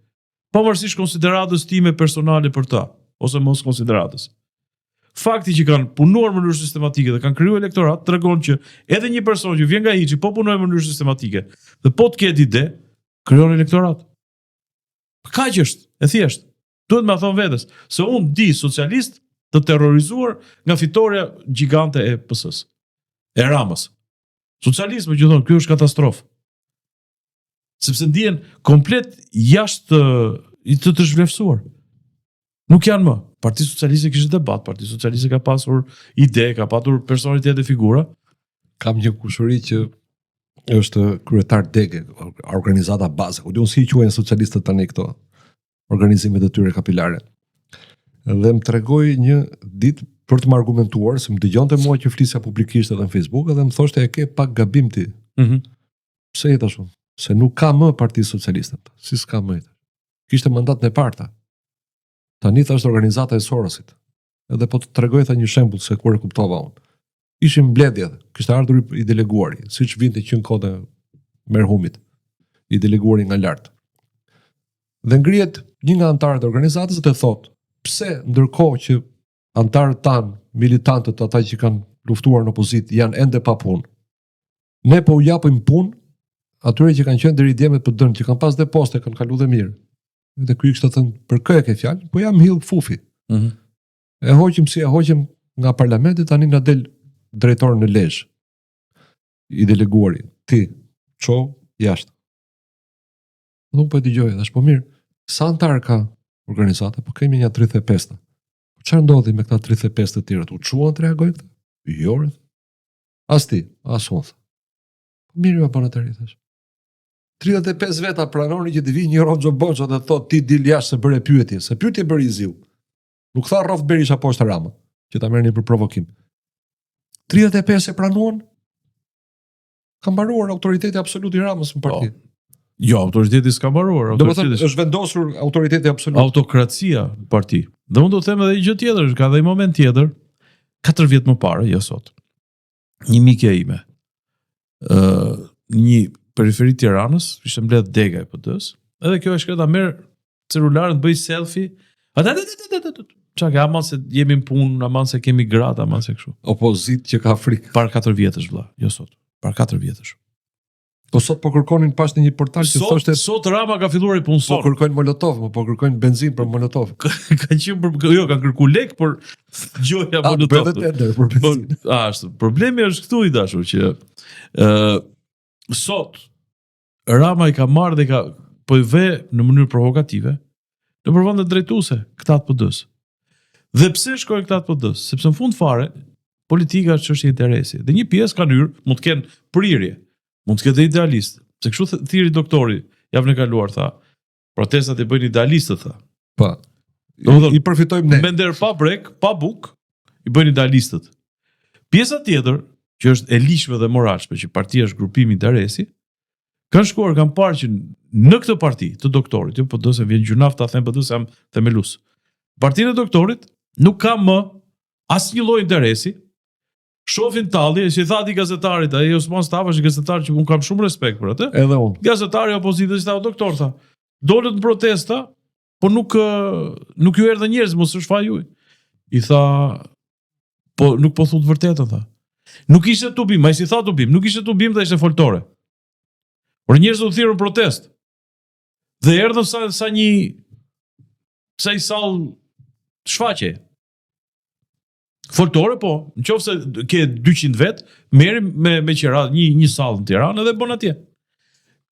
[SPEAKER 2] Pavarësisht konsideratës time personale për ta, ose mos konsideratës. Fakti që kanë punuar në mënyrë sistematike dhe kanë krijuar elektorat tregon që edhe një person që vjen nga hiçi po punon në mënyrë sistematike dhe po të ketë ide, krijon elektorat. Kaq është, e thjeshtë. Duhet me thonë vetes, se unë di socialist të terrorizuar nga fitorja gjigante e PS-së, e Ramës. Socialistët që thonë, kjo është katastrofë. Sepse ndihen komplet jashtë i të të zhvlerësuar. Nuk janë më. Partia Socialiste kishte debat, Partia Socialiste ka pasur ide, ka patur personalitete figura.
[SPEAKER 1] Kam një kushëri që është kryetar dege, organizata bazë, ku di unë si i quajnë socialistët tani këto organizimet e tyre kapilare. Dhe më tregoi një ditë për të më argumentuar, se më dëgjonte mua që flisja publikisht edhe në Facebook, edhe më thoshte e ke pak gabim ti. Mm -hmm. Pse i thashë unë? Se nuk ka më parti socialiste. Si s'ka më? Kishte mandatin e parë. Tha. Tani tha është organizata e Sorosit. Edhe po të tregoj tha një shembull se kur e kuptova unë. Ishim mbledhje, kishte ardhur i deleguari, siç vinte që në kohën e merhumit, i deleguari nga lart. Dhe ngrihet një nga anëtarët e organizatës dhe thotë, pse ndërkohë që anëtarët tanë, militantët, ata që kanë luftuar në opozitë, janë ende pa punë. Ne po u japim punë atyre që kanë qenë deri dje me PD-në, që kanë pas dhe poste, kanë kalu dhe mirë. Dhe ky i kishte thënë, për kë e ke fjalën? Po jam Hill Fufi. Mm -hmm. E hoqëm si e hoqëm nga parlamenti, tani na del drejtor në Lezhë. I deleguari, ti, ço, jashtë. Dhe unë po e dëgjoj, thashë, po mirë, sa anëtarë ka organizata, po kemi një 35. Po çfarë ndodhi me këta 35 të tjerët? U çuan të reagojnë këta? Jo, re. As ti, as unë. Po mirë, jo, bën atëherë, thashë. 35 veta pranoni që të vijë një Ronxho Bonxho dhe thotë ti dil jashtë se bëre pyetje, se pyetje bëri i ziu. Nuk tha rroftë Berisha poshtë Rama, që ta merrni për provokim. 35 e pranuan. Ka mbaruar autoriteti absolut i Ramës në parti.
[SPEAKER 2] Po. Jo, autoriteti s'ka mbaruar,
[SPEAKER 1] Domethënë
[SPEAKER 2] autoriteti
[SPEAKER 1] është vendosur autoriteti absolut.
[SPEAKER 2] Autokracia në parti. Dhe unë do të them edhe një gjë tjetër, ka edhe një moment tjetër, 4 vjet më parë, jo sot. Një mikja ime, ë një periferi të Tiranës, ishte mbledh dega e PD-s, edhe kjo e shkreta merr celularin të bëj selfie. Ata Çka ke aman se jemi në punë, aman se kemi gratë, aman se kështu.
[SPEAKER 1] Opozitë që ka frikë.
[SPEAKER 2] Para 4 vjetësh vëlla, jo sot. Para 4 vjetësh.
[SPEAKER 1] Po sot po kërkonin pas në një portal që
[SPEAKER 2] Sot,
[SPEAKER 1] thoshte
[SPEAKER 2] sot Rama ka filluar i
[SPEAKER 1] po
[SPEAKER 2] punëson.
[SPEAKER 1] kërkojnë Molotov, po, po kërkojnë benzinë për Molotov.
[SPEAKER 2] ka qenë për jo, kanë kërku lek për gjoja
[SPEAKER 1] A,
[SPEAKER 2] Molotov.
[SPEAKER 1] bëhet tender për
[SPEAKER 2] Po,
[SPEAKER 1] benzinë.
[SPEAKER 2] ashtu. Problemi është këtu i dashur që ë sot Rama i ka marrë dhe i ka po i ve në mënyrë provokative në për vende drejtuese këta të PD-s. Dhe pse shkojnë këta të PD-s? Sepse në fund fare politika është çështje interesi. Dhe një pjesë kanë hyrë, mund të kenë prirje, mund të ketë dhe idealist. Se kështu thirri doktori javën e kaluar tha, protestat i bëjnë idealistët tha.
[SPEAKER 1] Po.
[SPEAKER 2] Domethënë,
[SPEAKER 1] I përfitojmë ne.
[SPEAKER 2] Me nder pa brek, pa buk, i bëjnë idealistët. Pjesa tjetër, që është e ligjshme dhe moralshme, që partia është grupim interesi, kanë shkuar, kanë parë që në këtë parti të doktorit, jo PD se vjen gjynaf ta them PD se jam themelus. Partinë e doktorit nuk ka më asnjë lloj interesi. Shohin tallje, si tha ti gazetarit, ai Osman Stafa është një gazetar që unë kam shumë respekt për atë.
[SPEAKER 1] Edhe unë.
[SPEAKER 2] Gazetari i opozitës i tha, doktor, tha, dolët në protesta, po nuk nuk ju erdhën njerëz, mos është faji juaj. I tha, po nuk po thut vërtetën, tha. Nuk ishte tubim, ai si tha tubim, nuk ishte tubim dhe ishte foltore. Por njerëzit u thirrën protest. Dhe erdhën sa sa një sa i sall shfaqje. Foltore po, në qoftë se ke 200 vet, merri me me qira një një sallë në Tiranë edhe bën atje.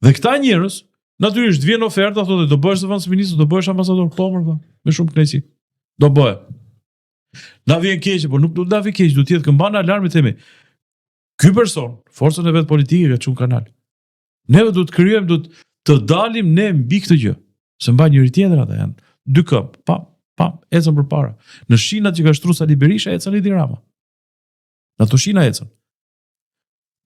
[SPEAKER 2] Dhe këta njerëz, natyrisht vjen oferta thotë do bëhesh zëvendës ministër, do bëhesh ambasador, po më me shumë kënaqësi. Do bëhe. Na vjen keq, po nuk do na vjen keq, do të jetë këmbana alarmi themi. Ky person, forcën e vet politike ka çuar kanal. Neve duhet të krijojmë, duhet të dalim ne mbi këtë gjë. Se mbajnë njëri tjetrin ata janë dy këmbë, pam, pam, ecën përpara. Në shinat që ka shtruar Sali Berisha ecën Edi Rama. Në ato shina ecën.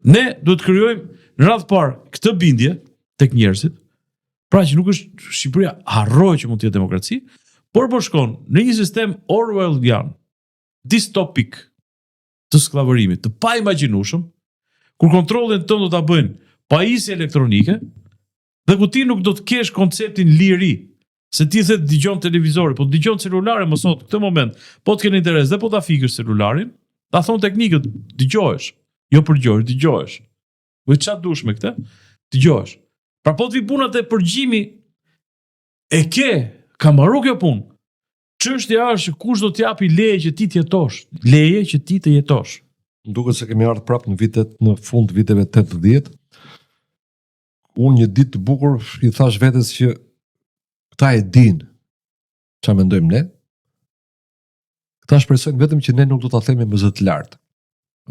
[SPEAKER 2] Ne duhet të krijojmë në radhë parë këtë bindje tek njerëzit, pra që nuk është Shqipëria harroj që mund të jetë demokraci, por po shkon në një sistem Orwellian, distopik të skllavërimit, të paimagjinueshëm, kur kontrollin tënd do ta bëjnë pajisje elektronike dhe ku ti nuk do të kesh konceptin liri, se ti the dëgjon televizori, po dëgjon celulare më sot këtë moment, po të kenë interes dhe po ta fikësh celularin, ta thon teknikët, dëgjohesh, jo përgjohesh, dëgjohesh. Po çfarë dush me këtë? Dëgjohesh. Pra po të vi puna te përgjimi e ke, ka mbaru kjo punë. Çështja është që kush do të japi leje që ti të jetosh, leje që ti të jetosh.
[SPEAKER 1] Më duket se kemi ardhur prapë në vitet në fund viteve 80. Unë një ditë të bukur i thash vetes që këta e dinë çfarë mendojmë ne. Këta shpresojnë vetëm që ne nuk do ta themi me zë të lartë.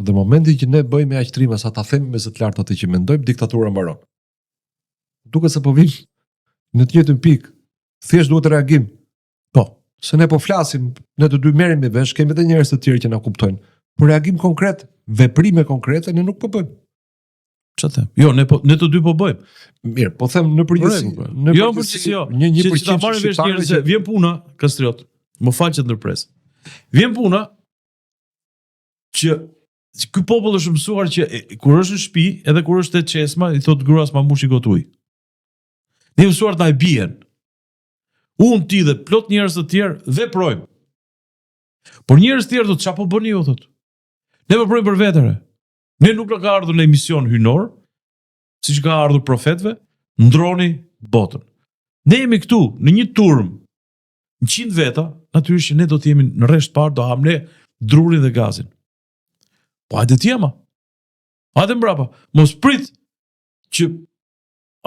[SPEAKER 1] Dhe momenti që ne bëjmë aq trima sa ta themi me zë të lartë atë që mendojmë, diktatura mbaron. Duket se po vim në të njëjtën pikë. Thjesht duhet reagim.
[SPEAKER 2] Po.
[SPEAKER 1] Se ne po flasim, ne të dy merremi vesh, kemi edhe njerëz të tjerë që na kuptojnë. Por reagim konkret, veprime konkrete ne nuk po bëjmë.
[SPEAKER 2] Ç'a them? Jo, ne po ne të dy po bëjmë.
[SPEAKER 1] Mirë, po them në përgjithësi,
[SPEAKER 2] po.
[SPEAKER 1] në
[SPEAKER 2] jo, përgjithësi, jo. Një një përgjithësi ta marrin vesh njerëz se vjen puna, Kastriot. Më fal që të ndërpres. Vjen puna që ky popull është mësuar që e, kur është në shtëpi, edhe kur është te çesma, i thot gruas ma mbush një gotë ujë. Ne jemi mësuar të na e bien. Unë ti dhe plot njerëz të tjerë veprojmë. Por njerëz të tjerë thotë çfarë po bëni ju thotë. Ne veprojmë për vete. Ne nuk na ka ardhur në emision hyjnor, siç ka ardhur profetëve, ndroni botën. Ne jemi këtu në një turmë 100 veta, natyrisht që ne do të jemi në rresht parë, do ham ne drurin dhe gazin. Po hajde ti ama. Hajde mbrapa. Mos prit që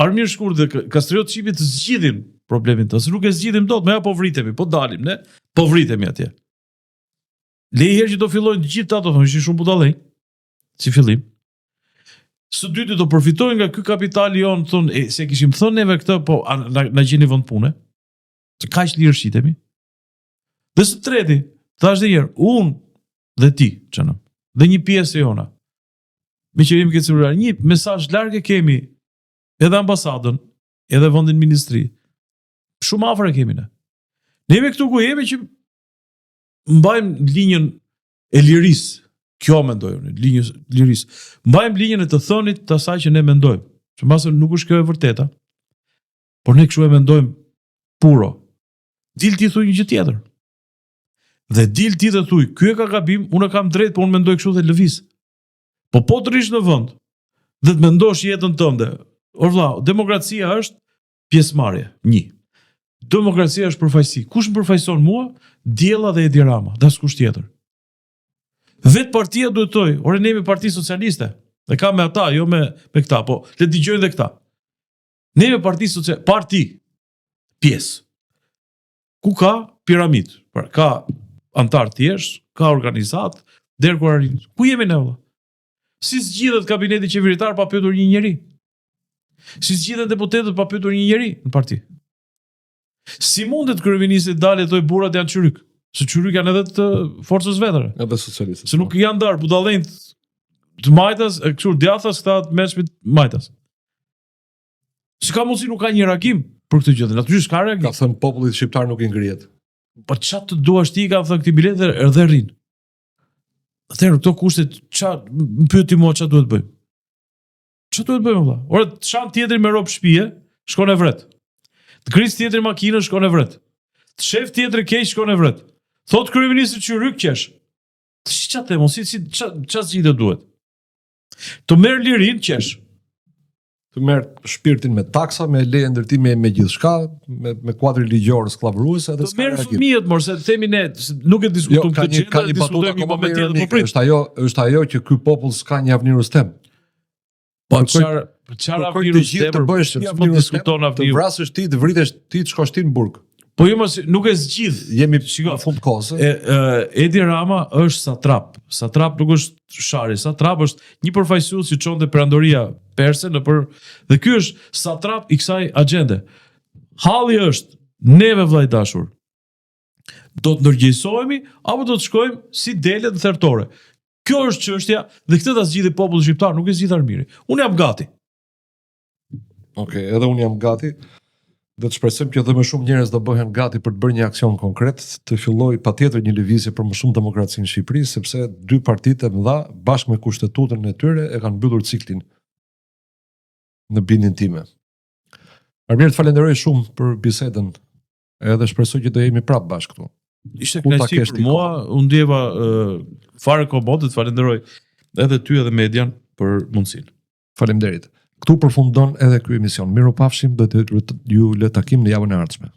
[SPEAKER 2] Armir Shkurti dhe Kastriot Çipi të zgjidhin problemin tënd, se nuk e zgjidhim dot, me ja po vritemi, po dalim ne, po vritemi atje. Le herë që do fillojnë të gjithë ato, thonë, ishin shumë budallenj, si fillim. Së dyti do përfitojnë nga ky kapital jon, thonë, e, se kishim thënë neve këtë, po a, na, na gjeni vend pune. Se kaq lirë shitemi. Dhe së treti, thash dhe njëherë, unë dhe ti, çanëm, dhe një pjesë e jona, me që jemi këtë celular, një mesazh larg e kemi edhe ambasadën. Edhe vendin ministri. Shumë afër e kemi ne. Ne jemi këtu ku jemi që mbajmë linjën e lirisë. Kjo mendoj unë, linjës lirisë. Mbajmë linjën e të thënit të asaj që ne mendojmë. Që mbase nuk është kjo e vërteta. Por ne kështu e mendojmë puro. Dil ti thuj një gjë tjetër. Dhe dil ti dhe thuj, ky e ka gabim, unë e kam drejt, po unë mendoj kështu dhe lëviz. Po po të rrish në vend dhe të mendosh jetën tënde. Or vlla, demokracia është pjesëmarrje, një. Demokracia është përfaqësi. Kush më përfaqëson mua? Diella dhe Edi Rama, dhe askush tjetër. Vetë partia duhet të thojë, ore ne jemi parti socialiste. Dhe ka me ata, jo me me këta, po le të dëgjojnë dhe këta. Ne jemi parti socialiste, parti pjesë. Ku ka piramidë? Pra ka anëtar thjesht, ka organizatë, deri ku arrin. Ku jemi ne vëlla? Si zgjidhet kabineti qeveritar pa pyetur një njeri? Si zgjidhen deputetët pa pyetur një njeri në parti? Si mundet kryeministri të dalë e thojë burrat janë çyryk? Se çyryk janë edhe të forcës vetëre.
[SPEAKER 1] Edhe socialistët.
[SPEAKER 2] Se nuk po. janë ndarë budallenjt të majtas, e kështu djathtas këta të mençmit majtas. Si ka mundësi nuk ka një reagim për këtë gjë? Natyrisht ka reagim.
[SPEAKER 1] Ka thënë popullit shqiptar nuk i ngrihet.
[SPEAKER 2] Po ça të duash ti ka thënë këtij bilet dhe edhe rrin. Atëherë këto kushte ça më pyet ti mua ça duhet bëjmë? Ça duhet bëjmë vëlla? Ore të shan tjetri me rob shtëpie, shkon e vret. Të gris tjetri makinën, shkon e vret. Të shef tjetri keq, shkon e vret. Thot kryeministri çyryk qesh. Të ça them, si si ça ça zgjidhje duhet? Të merr lirinë qesh.
[SPEAKER 1] Të merr shpirtin me taksa, me leje ndërtimi me gjithçka, me me kuadrin ligjor skllavërues
[SPEAKER 2] edhe të merr fëmijët, mor se themi ne, nuk e diskutojmë jo,
[SPEAKER 1] këtë gjë, ka një batutë një moment tjetër, po prit. Është ajo, është ajo që ky popull s'ka një Avni Rustem.
[SPEAKER 2] Po çfarë, po çfarë
[SPEAKER 1] Avni Rustem? Të bësh një Avni Rustem, të vrasësh ti, të vritesh ti, të shkosh ti në burg.
[SPEAKER 2] Po jo mos nuk e zgjidh.
[SPEAKER 1] Jemi shiko në fund
[SPEAKER 2] kohës. E, e, Edi Rama është satrap. Satrap nuk është shari, satrap është një përfaqësues që çonte perandoria perse nëpër dhe ky është satrap i kësaj agjende. Halli është neve vëlla i dashur. Do të ndërgjegjësohemi apo do të shkojmë si delet në thertore. Kjo është çështja dhe këtë ta zgjidhë populli shqiptar, nuk e zgjidh Armiri. Unë jam gati.
[SPEAKER 1] Okej, okay, edhe unë jam gati. Dhe të shpresojmë që edhe më shumë njerëz do bëhen gati për të bërë një aksion konkret, të fillojë patjetër një lëvizje për më shumë demokraci në Shqipëri, sepse dy partitë e mëdha bashkë me kushtetutën e tyre e kanë mbyllur ciklin në bindjen time. Armir, të falenderoj shumë për bisedën. Edhe shpresoj që do jemi prapë bashkë
[SPEAKER 2] këtu. Ishte kënaqësi për mua, u ndjeva uh, fare komod, të falenderoj edhe ty edhe median për mundësinë.
[SPEAKER 1] Faleminderit. Këtu përfundon edhe ky emision. Mirupafshim, do të ju lë takim në javën e ardhshme.